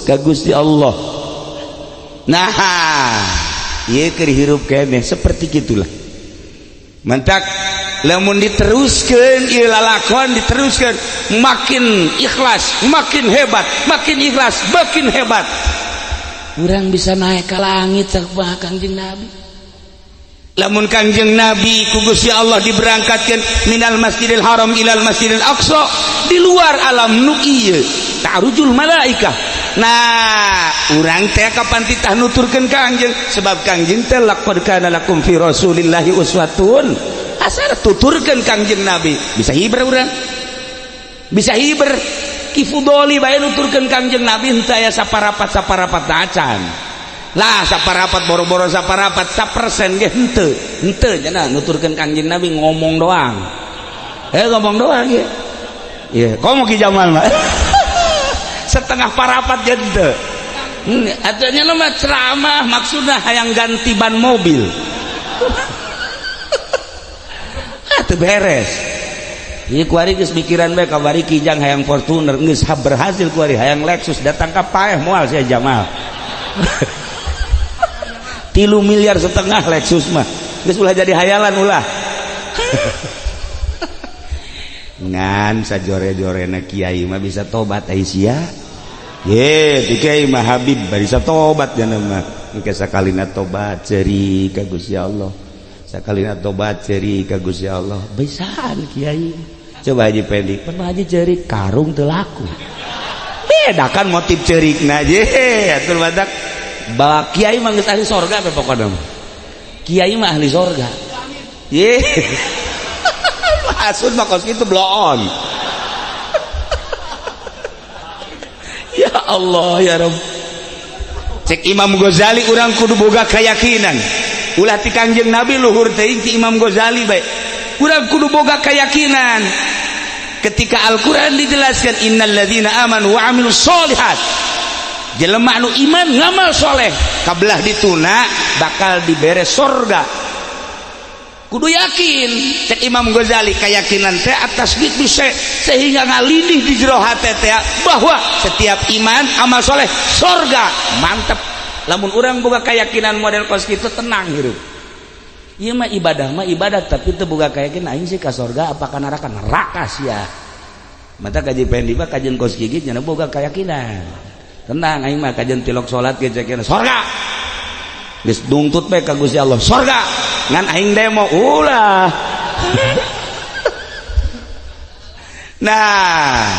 ka Gusti Allah. Nah, ieu keur hirup keneh seperti gitulah. Mentak lamun diteruskeun ieu lalakon diteruskeun makin ikhlas, makin hebat, makin ikhlas, makin hebat. Urang bisa naik ke langit cak Kangjeng Nabi. Lamun Kangjeng Nabi ku Gusti Allah diberangkatkeun minal Masjidil Haram ilal Masjidil Aqsa di luar alam nu ieu ta'rujul malaikah. Nah, urang teh kapan titah nuturkeun Kangjeng sebab Kangjeng teh laqad kana lakum fi Rasulillahi uswatun hasanah, tuturkeun Kangjeng Nabi bisa hiber urang. Bisa hiber Ki Fudoli bae nuturkeun Kangjeng Nabi henteu aya saparapat-saparapat acan. Lah saparapat boro-boro saparapat sapersen ge henteu. Henteu cenah nuturkeun Kangjeng Nabi ngomong doang. Ngomong doang ye. Ieu komo Ki Jamal mah. Setengah parapat ge henteu. Atuh nya mah ceramah maksudna hayang ganti ban mobil. Atuh beres. Ieu kuari geus mikiran bae kabari Kijang hayang Fortuner geus berhasil kuari hayang Lexus datang ka paeh moal sia Jamal. 3,5 miliar Lexus mah geus ulah jadi hayalan ulah. Ngan sajore-jorena kiai mah bisa tobat ai sia. Ye, ti kiai mah Habib bisa tobat jana mah. Engke sakalina tobat ceuri ka Gusti Allah. Sakalina tobat ceuri ka Gusti Allah. Bisaan kiai. Coba Haji Pendi, pernah haji ceurik karung teu laku. Beda kan motif ceurikna je, atur badak. Bawa kiai mah geus ahli sorga pe pokona mah. Kiai mah ahli sorga. Ye. Hasud mah kos kitu bloon. Ya Allah ya Rabb. Cek Imam Ghazali urang kudu boga keyakinan. Ulah ti Kangjeng Nabi luhur teuing ti Imam Ghazali bae. Urang kudu boga keyakinan. Ketika Al-Qur'an dijelaskan innalladzina amanu wa amilus sholihat. Jelema anu iman ngamal soleh kabelah dituna bakal dibere sorga. Kudu yakin cek Imam Ghazali keyakinan teh atas gitu sehingga ngalindih di jero hate teh bahwa setiap iman amal soleh sorga mantep. Lamun urang boga keyakinan model kos kitu tenang hirup. Ieu mah ibadah tapi teu boga keyakinan aing sih ka sorga apa ka neraka, neraka sia. Mata kaji Pendi mah kajian kos gigit nya boga keyakinan. Tenang aing mah kajian tilok salat ge cekeun sorga. Geus dungtut bae ka Gusti Allah sorga. Ngan aing demo ulah. Nah,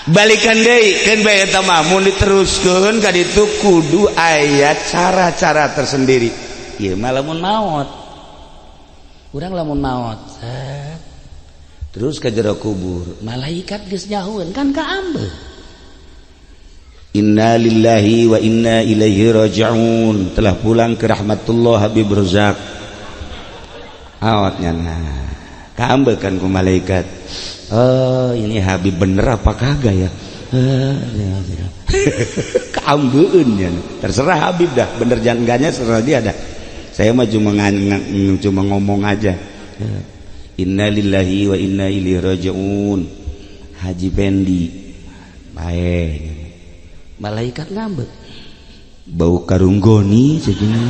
balikan deui keun bae eta mah mun diteruskeun ka ditu kudu aya cara-cara tersendiri. Ieu mah lamun maot. Urang lamun maot, terus ka jero kubur, malaikat geus nyahueun kan kaambeul. Inna lillahi wa inna ilaihi raji'un. Telah pulang ke rahmatullah Habib Razak. Awatnya nah. Kaambekan ku malaikat. Oh, ini Habib bener apa kagak ya? Kaambeun nya. Terserah Habib dah, bener jangan enggaknya terserah dia dah. Saya mah cuma ngomong aja. Inna lillahi wa inna ilaihi raji'un. Haji Pendi. Bae. Malaikat ngambek bau karunggoni ceknya,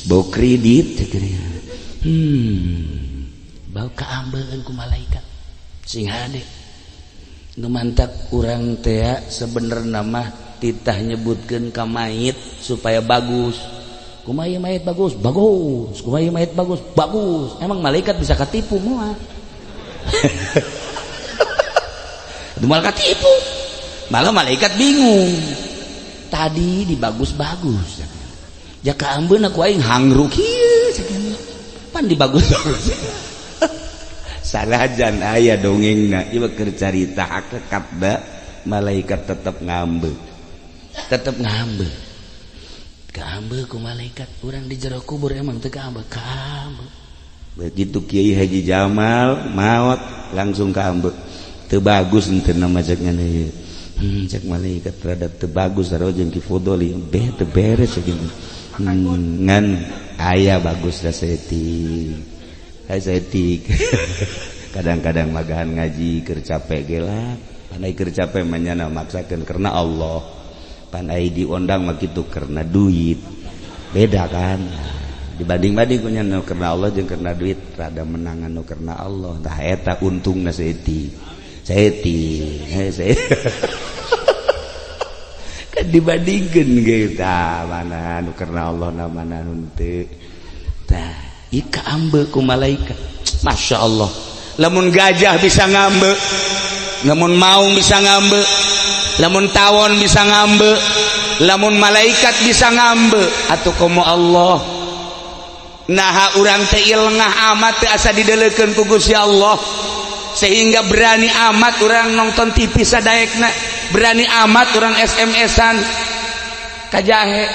bau kredit ceknya, bau kaambeun ku malaikat sing hade nu mantak urang teh sebenerna mah titah nyebutkeun ka mayit supaya bagus. Kumaha ieu mayit bagus, bagus. Kumaha ieu mayit bagus, bagus. Emang malaikat bisa katipu moal? Itu malah katipu. Malah malaikat bingung. Tadi dibagus-bagus. Jaka ambeun aku aing hangru kieu pan dibagus-bagus. Sanajan aya dongengna ieu keur carita hakikat da malaikat tetep ngambeu. Tetep ngambeu. Kaambeul ku malaikat urang di jero kubur emang teu kaambeul, kaambeul. Begitu Kiai Haji Jamal maot langsung kaambeul. Teu bagus henteu nama cek ngene ieu. Cek malaikat terhadap teu bagus sarua jeung Ki Fudoli beh teu beres sakitu. Ngan aya bagus da saeutik. Aya saeutik. Kadang-kadang magahan ngaji keur capek ge lah. Pan ai keur capek mah nyana maksakeun karena Allah. Pan ai diondang mah kitu karena duit. Beda kan? Dibanding-banding ku nyana karena Allah jeung karena duit rada menangan nu karena Allah. Tah eta untungna saeutik. Saeutik. Heh kan dibandingkeun ge tah mana nu karena Allah na mana nu teu. Tah ieu kaambeul ku malaikat. Masya Allah. Lamun gajah bisa ngambe, lamun maung bisa ngambe, lamun tawon bisa ngambe, lamun malaikat bisa ngambe, atuh komo Allah. Naha urang teh lengah amat teh asa didelekeun ku Gusti Allah. Sehingga berani amat orang nonton TV sadaekna, berani amat orang SMS-an kajahe.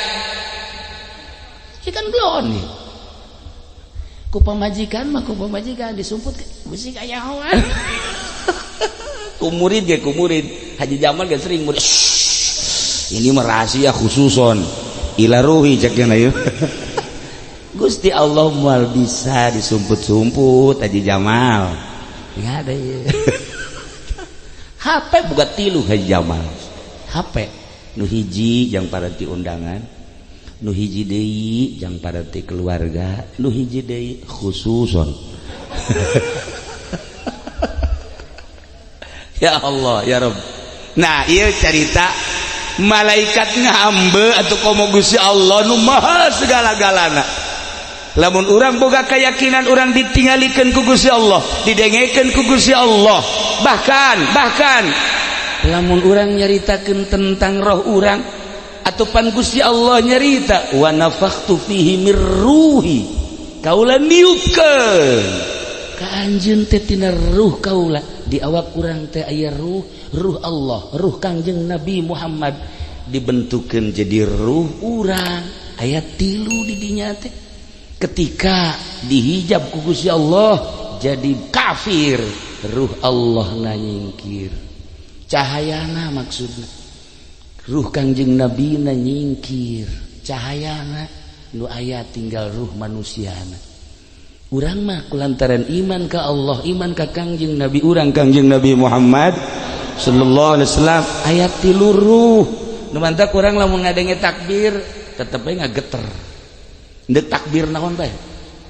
Ieu kan belon nih. Ku pamajikan mah ku pamajikan disumput besi kayahoan. Ku murid ge ku murid. Haji Jamal ge sering murid. Ini mah rahasia khususon ila ruhi cek nya ieu. Gusti Allah moal bisa disumput-sumput Haji Jamal. Enggak ada ya. HP buka tilu Haji Jamal. HP nu hiji yang paranti undangan, Nu hiji deui jang parati keluarga, nu hiji deui khususon. Ya Allah ya Rabb. Nah ieu carita malaikat ngambe atau komo Gusti Allah nu maha segala-galana. Lamun urang boga keyakinan urang ditinggalikeun ku Gusti Allah, didengekeun ku Gusti Allah. Bahkan lamun urang nyaritakeun tentang roh urang atupan Gusti Allah nyarita wa nafakhtu fihi mir ruhi, kaula niupkeun ka anjeun teh tina ruh kaula. Di awak urang teh aya ruh, ruh Allah, ruh Kangjeng Nabi Muhammad dibentukkeun jadi ruh urang. Aya tilu di dinya teh. Ketika dihijab ku Gusti Allah jadi kafir, ruh Allah na nyingkir, cahayana maksudna ruh Kangjeng Nabi na nyingkir, cahayana nu aya tinggal ruh manusiana. Urang mah kulantaran iman ka Allah, iman ka Kangjeng Nabi urang Kangjeng Nabi Muhammad sallallahu alaihi wasallam aya tilu ruh. Nu mantak urang lamun ngadenge takbir tetep bae ngageter. Ndek takbir naon bae?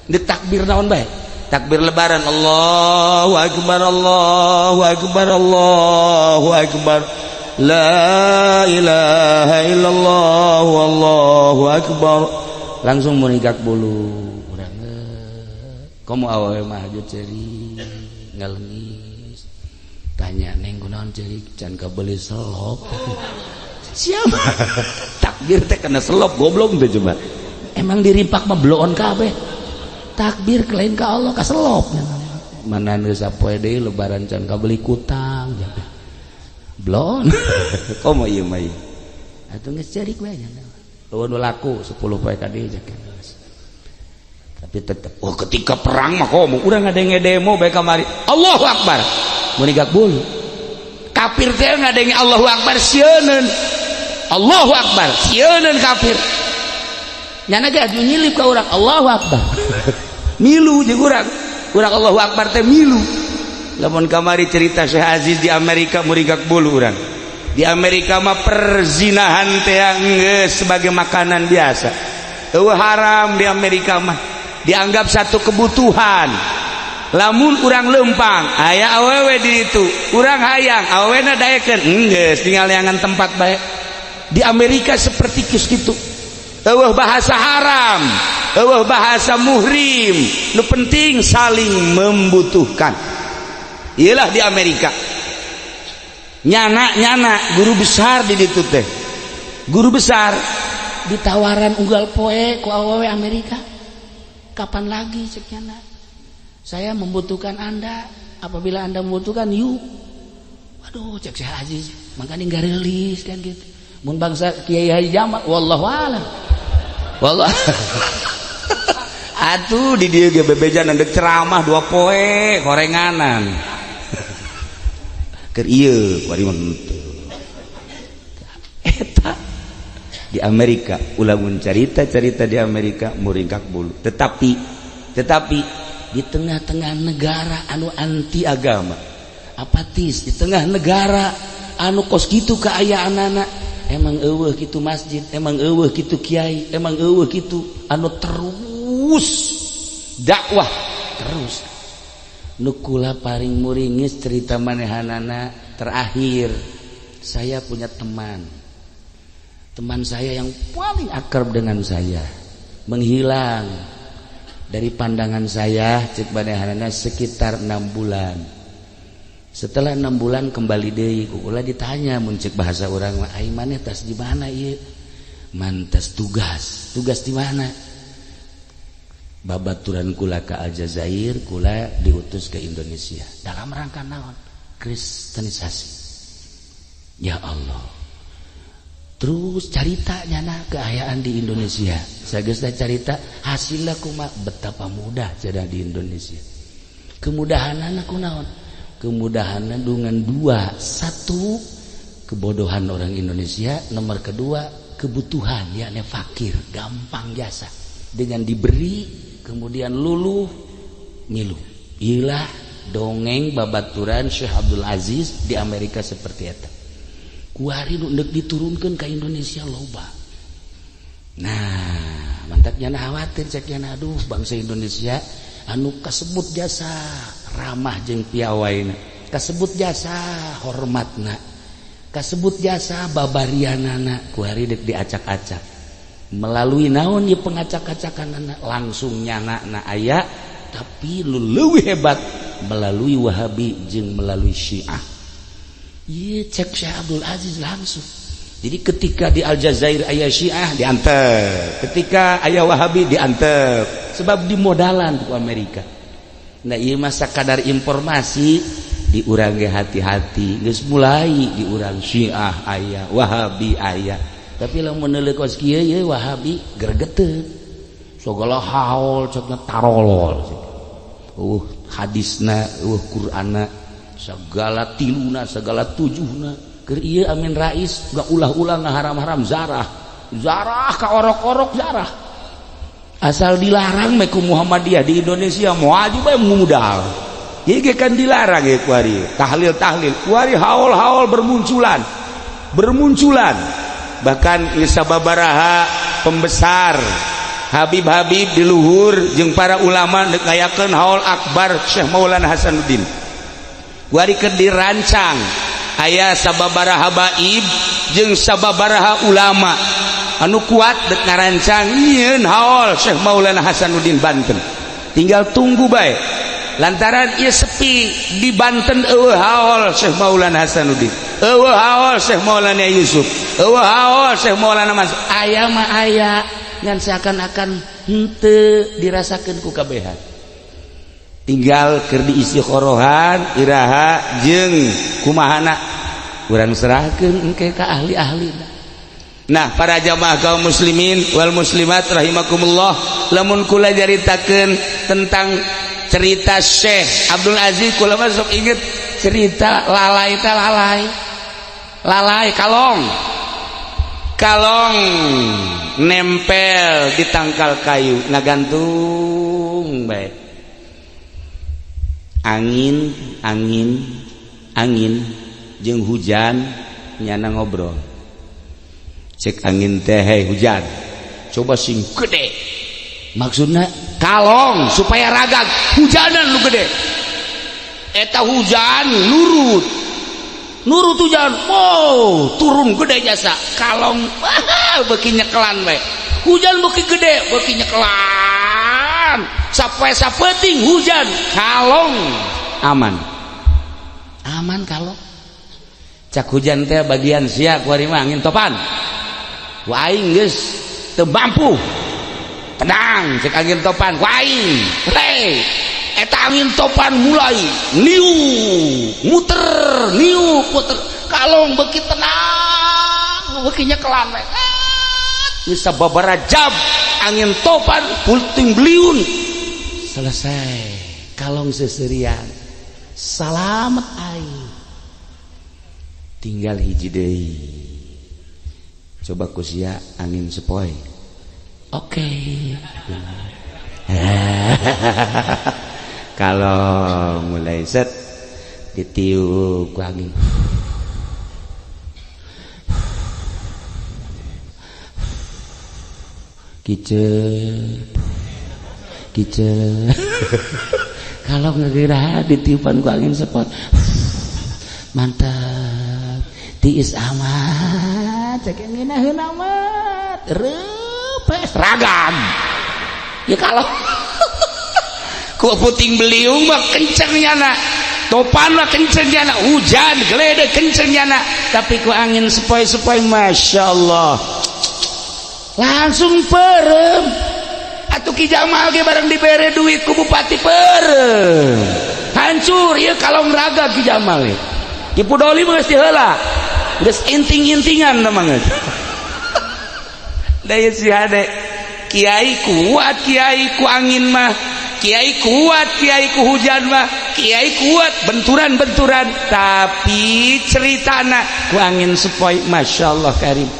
Ndek takbir naon bae? Takbir lebaran Allahu akbar Allahu akbar Allahu akbar la ilaha illallah wallahu akbar. Langsung munigak bulu. Komo awewe mah hajut ceurik ngalengis. Tanya neng kunaon ceurik, can kabeli selop. Siapa? Takbir teh kena selop goblok teh coba. Emang dirimpak mah bloon kabeh. Takbir lain ka Allah ka selop. Mana geus sapoe deui lebaran can kabeli kutang. Bloon. Komo ieu mah ieu. Atuh geus ceurik bae nya. Eueuh nu laku 10 poe ka dieu. Tapi tetep oh ketika perang mah komo urang ngadenge demo bae kamari Allahu Akbar munigak bulu. Kafir teh ngadenge Allahu Akbar sieuneun. Allahu Akbar sieuneun kafir. Nyana ge aju nyilip ka urang Allahu Akbar. Milu jeung urang. Urang Allahu Akbar teh milu. Lamun kamari cerita Syekh Aziz di Amerika murigak bulu urang. Di Amerika mah perzinahan teh geus sebagai makanan biasa. Eueuh haram di Amerika mah. Dianggap satu kebutuhan. Lamun urang lempang aya awewe di ditu, urang hayang awewena daekeun geus tinggal neangan tempat bae. Di Amerika seperti kieu kitu. Eueuh bahasa haram, eueuh bahasa muhrim, nu penting saling membutuhkan. Iyalah di Amerika. Nyana-nyana guru besar di ditu teh. Guru besar ditawaran unggal poe ku awewe Amerika. Kapan lagi cek nyana? Saya membutuhkan Anda. Apabila Anda membutuhkan, yuk. Waduh, cek Syekh Aziz, makanya nggak rilis kan gitu. Mun bangsa Kiai Haji Jamal, wallahu a'lam. Wallah. Atuh di dieu ge bebejan ndek ceramah 2 poe korenganan. Keur ieu kuari mah henteu. Eta di Amerika ulah mun carita-carita di Amerika muringkak bulu. Tetapi di tengah-tengah negara anu anti agama, apatis, di tengah negara anu kos kitu kaayaanana, emang eueuh kitu masjid, emang eueuh kitu kiai, emang eueuh kitu anu terus dakwah terus. Nu kula paling muringis cerita manehanana terakhir, saya punya teman saya yang paling akrab dengan saya menghilang dari pandangan saya cek manehanana sekitar 6 bulan. Setelah 6 bulan kembali deui ku kula ditanya mun cek bahasa urang mah, ai maneh tas di mana ieu? Mantas tugas. Tugas di mana? Babaturan kula ke Aljazair, kula diutus ke Indonesia dalam rangka naon? Kristenisasi. Ya Allah. Terus carita nyana keayaan di Indonesia. Sageus carita hasilna kumaha, betapa mudah jadi di Indonesia. Kemudahanana kunaon? Kemudahanna dengan dua, satu kebodohan orang Indonesia, nomor kedua kebutuhan, yakni fakir, gampang jasa. Dengan diberi kemudian luluh ngilu. Ilah dongeng babaturan Syekh Abdul Aziz di Amerika seperti eta. Kuari nu deuk diturunkeun ka Indonesia loba. Nah, mantaknya khawatir ceknya, aduh, bangsa Indonesia anu kasebut jasa ramah jeung piawaina, kasebut jasa hormatna, kasebut jasa babarianana, ku hari dek diacak-acak melalui naon ieu pengacak-acakan langsung nyana na aya, tapi lu leuwih hebat melalui Wahabi jeung melalui Syiah. Ieu cek Syekh Abdul Aziz langsung. Jadi ketika di Aljazair aya Syiah diantep, ketika aya Wahabi diantep, sebab dimodalan ku Amerika. Nah, ieu mah sakadar informasi di urang ge hati-hati, geus mulai di urang Syiah aya, Wahabi aya. Tapi lamun neuleuh kos kieu ye Wahabi gregeteun. Sagala haul cekna tarolol. Hadisna, Qur'anna, segala tiluna, segala tujuhna. Keur ieu Amin Rais gak ulah-ulah ngaharam-haram zarah. Zarah ka orok-orok zarah. Asal dilarang meh ku Muhammadiyah di Indonesia moal bae mudal. Ieu ge kan dilarang ye kuari. Tahlil-tahlil, kuari haul-haul bermunculan. Bermunculan. Bahkan sababaraha pembesar Habib-habib di luhur jeung para ulama dek ngayakeun haul akbar Syekh Maulana Hasanuddin. Kuari keur dirancang aya sababaraha habaib jeung sababaraha ulama anu kuat dek ngarancang nyieun haul Syekh Maulana Hasanuddin Banten. Tinggal tunggu bae. Lantaran ieu sepi di Banten, eueuh haul Syekh Maulana Hasanuddin, eueuh haul Syekh Maulana Yusuf, eueuh haul Syekh Maulana Mas. Aya mah aya, ngan seakan-akan henteu dirasakeun ku kabehan. Tinggal keur diisi khorohan iraha jeung kumahana urang serahkeun engke ka ahli-ahlina. Nah, para jamaah kaum muslimin wal muslimat rahimakumullah, lamun kula caritakeun tentang cerita Syekh Abdul Aziz, kula mah sok inget cerita lalai teh, lalai lalai kalong kalong nempel di tangkal kayu, ngagantung bae. Angin angin angin jeung hujan nyana ngobrol. Cek angin teh, "Hei hujan, coba sing gede." Maksudnya kalong supaya ragag hujanan lu gede. Eta hujan nurut nurut hujan, wow, turun gede jasa. Kalong, wah, beuki nyekelan we. Hujan beuki gede, beuki nyekelan sampai sapeting hujan, kalong aman aman. Kalong cak hujan teh, "Bagian sia kuari mah angin topan, ku aing geus teu mampu." "Tenang," cek angin topan, "ku aing." Hei, eta angin topan mulai niu muter, niu muter, kalong beuki tenang, beuki nyekelan we. Bisa babara jam angin topan puting beliung selesai, kalong seserian salamet. Aing tinggal hiji deui, coba ku sia angin sepoi. Oke, kalau mulai set ditiup ku angin, kicep kicep. Kalau ngegira ditiupan ku angin sepot, mantap, tiis amat, cek ngeunaheun amat reupes ragam ya. Kalau ku puting beliung mah kenceng nyana, topan mah kenceng nyana, hujan geledek kenceng nyana, tapi ku angin sepoi-sepoi, masya Allah, langsung perem. Atuh Ki Jamal ge bareng dibere duit ku bupati, perem, hancur ya kalau ngeraga Ki Jamal ya. Ki Pudoli mah geus heula geus inting-intingan mah geus. Da si hade kiai kuat, kiai ku angin mah kiai kuat, kiai ku hujan mah kiai kuat, benturan-benturan, tapi ceritana ku angin sepoi, masya Allah karim.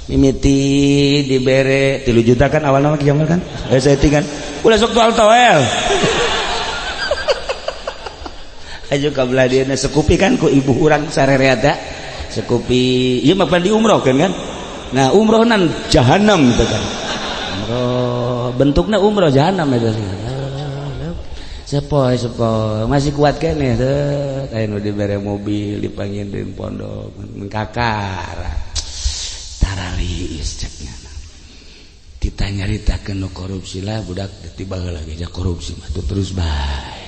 Mimiti dibere 3 juta kan awal nama Ki Jamal kan, saya kan ulah sok toel toel aja kabelah dia sekupi kan ku ibu urang sarereada sekupi ieu mah di umroh kan kan Nah, umroh nan jahanam itu kan. Umroh bentuknya umroh jahanam itu. Sepoi sepoi masih kuat keneh teh, aya nu dibere mobil, dipanggil di pondok kakara tarariis ceknya. Kita nyaritakeun nu korupsi lah, budak tiba lagi aja korupsi mah tuh terus bae.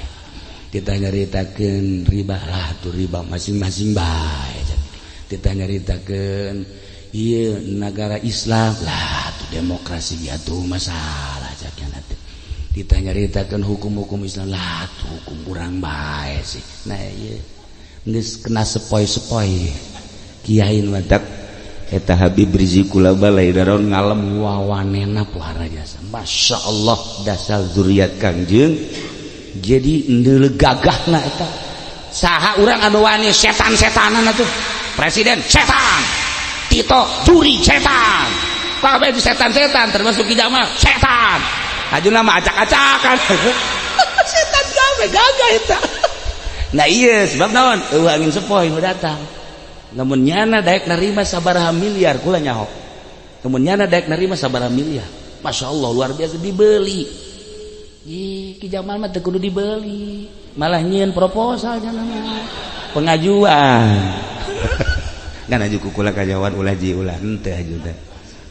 Kita nyaritakeun riba lah, tuh riba masing-masing bae. Kita nyaritakeun iya negara Islam lah, tuh demokrasi ya tuh masalah ceknya nanti. Kita nyaritakeun hukum-hukum Islam lah, tuh hukum kurang bae sih. Nah, iya geus kena sepoi-sepoi kiai matak eta Habib Rizik kula balai daron ngalem. Wawanena puara jasa, Masya Allah. Dasar zuriat Kangjeng jadi ndeule gagahna eta. Saha urang anu wani setan-setanan atuh? Presiden setan, Tito juri setan, kabeh setan-setan, termasuk Ki Jamal setan. Ajuna mah acak-acakan setan kabeh, gagah eta. Nah, iya, sebab naon? Eueuh angin sepoi nu datang. Lamun nyana daek nerima sabaraha miliar, kula nyaho. Lamun nyana daek nerima sabaraha miliar, Masya Allah, luar biasa, dibeli. Ih, Ki Jamal mah teu kudu dibeli, malah nyieun proposal nya mah, pengajuan kan aju kukula kajawan ulah ji ulah henteu, aju teh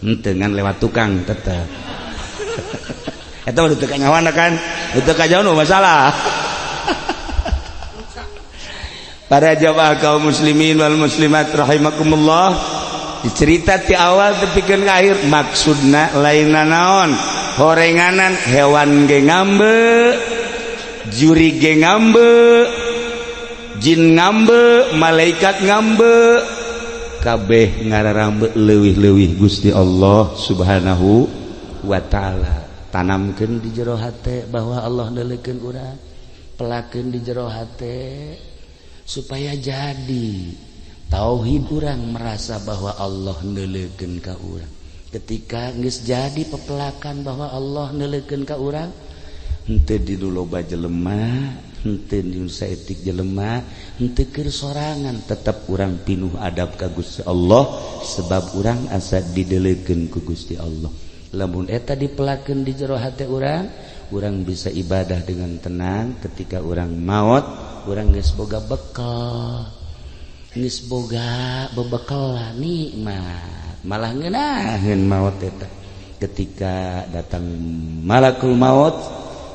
henteu, ngan lewat tukang tetep. Eta mah teu kanyawan kan, teu kajawan masalah. Para jamaah kaum muslimin wal muslimat rahimakumullah, dicerita ti awal tepikeun ka akhir, maksudna lain naon, horenganan hewan ge ngambe, juri ge ngambe, jin ngambe, malaikat ngambe, kabeh ngararambe, leuwih-leuwih Gusti Allah Subhanahu wa taala. Tanamkeun di jero hate bahwa Allah neuleukeun urang, pelakeun di jero hate supaya jadi tauhid urang, merasa bahwa Allah neuleukeun ka urang. Ketika geus jadi pepelakan bahwa Allah neuleukeun ka urang, henteu di loba jelema, henteu di saeutik jelema, henteu keur sorangan, tetep urang pinuh adab ka Gusti Allah sebab urang asa dideleukeun ku Gusti Allah. Lamun eta dipelakeun di jero hate urang, urang bisa ibadah dengan tenang. Ketika urang maot, urang geus boga bekal, geus boga bebekal nikmat, malah ngeunaheun maot eta. Ketika datang malakul maut,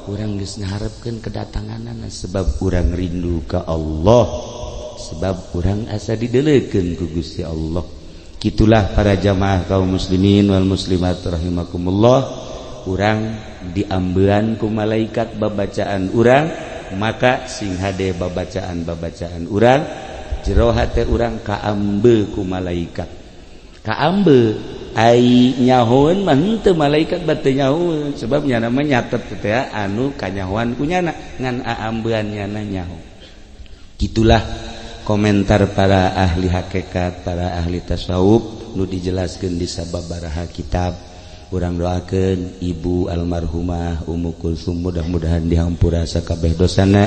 urang geus ngaharepkeun kedatanganana sebab urang rindu ka Allah, sebab urang asa dideleukeun ku Gusti Allah. Gitulah para jamaah kaum muslimin wal muslimat rahimakumullah, urang diambean ku malaikat babacaan urang, maka sing hade babacaan-babacaan urang, jero hate urang kaambe ku malaikat. Kaambe ai nyahoeun mah henteu, malaikat bate nyahoeun sebab nyana mah nyatet teh anu kanyahoan ku nyana, ngan aambean nyana nyaho. Gitulah komentar para ahli hakikat, para ahli tasawuf nu dijelaskeun di sababaraha kitab. Urang doakeun ibu almarhumah Ummu Kulsum, mudah-mudahan dihampura sakabeh dosana,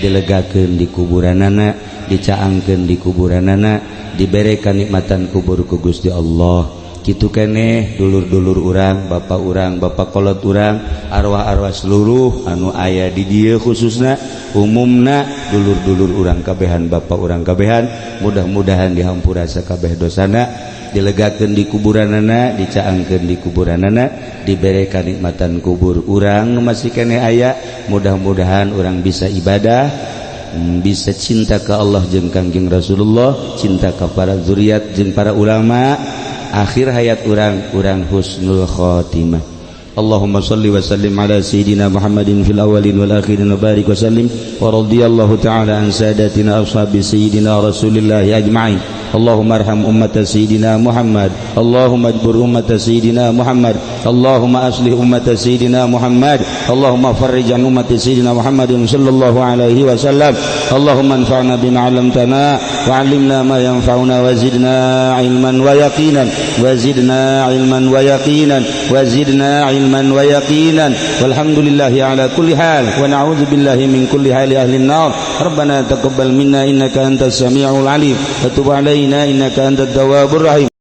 dilegakeun di kuburanana, dicaangkeun di kuburanana, dibere kanikmatan kubur ku Gusti Allah. Kitu keneh dulur-dulur urang, bapak urang, bapak kolot urang, arwah-arwah seluruh anu aya di dieu, khususna umumna dulur-dulur urang kabehan, bapak urang kabehan, mudah-mudahan dihampura sakabeh dosana, dilegakeun di kuburanana, dicaangkeun di kuburanana, dibere kanikmatan kubur. Urang masih keneh aya, mudah-mudahan urang bisa ibadah, bisa cinta ke Allah jeung Kangjeng Rasulullah, cinta ke para zuriat jeung para ulama. Akhir hayat urang, urang husnul khotimah. Allahumma salli wa sallim ala sayyidina Muhammadin fil awwalin wal akhirin wa barik wa sallim wa radiyallahu ta'ala an sadatina ashabi sayyidina Rasulillah ajma'in. Allahumma arham ummata sayyidina Muhammad. Allahumma ajbur ummata sayyidina Muhammad. Allahumma aslih ummata sayyidina Muhammad. Allahumma farrij an ummati sayyidina Muhammadin sallallahu alaihi wasallam. Allahumma anfa'na bima 'allamtana wa 'allimna ma yanfa'una wa zidna 'ilman wa yaqinan wa zidna 'ilman wa yaqinan wa zidna 'ilman wa yaqinan. Walhamdulillahi ala kulli hal wa na'udzu billahi min kulli hali ahli an-nar. Rabbana taqabbal minna innaka antas samiul 'alim wa tub 'alaina innaka antat tawwabur rahim.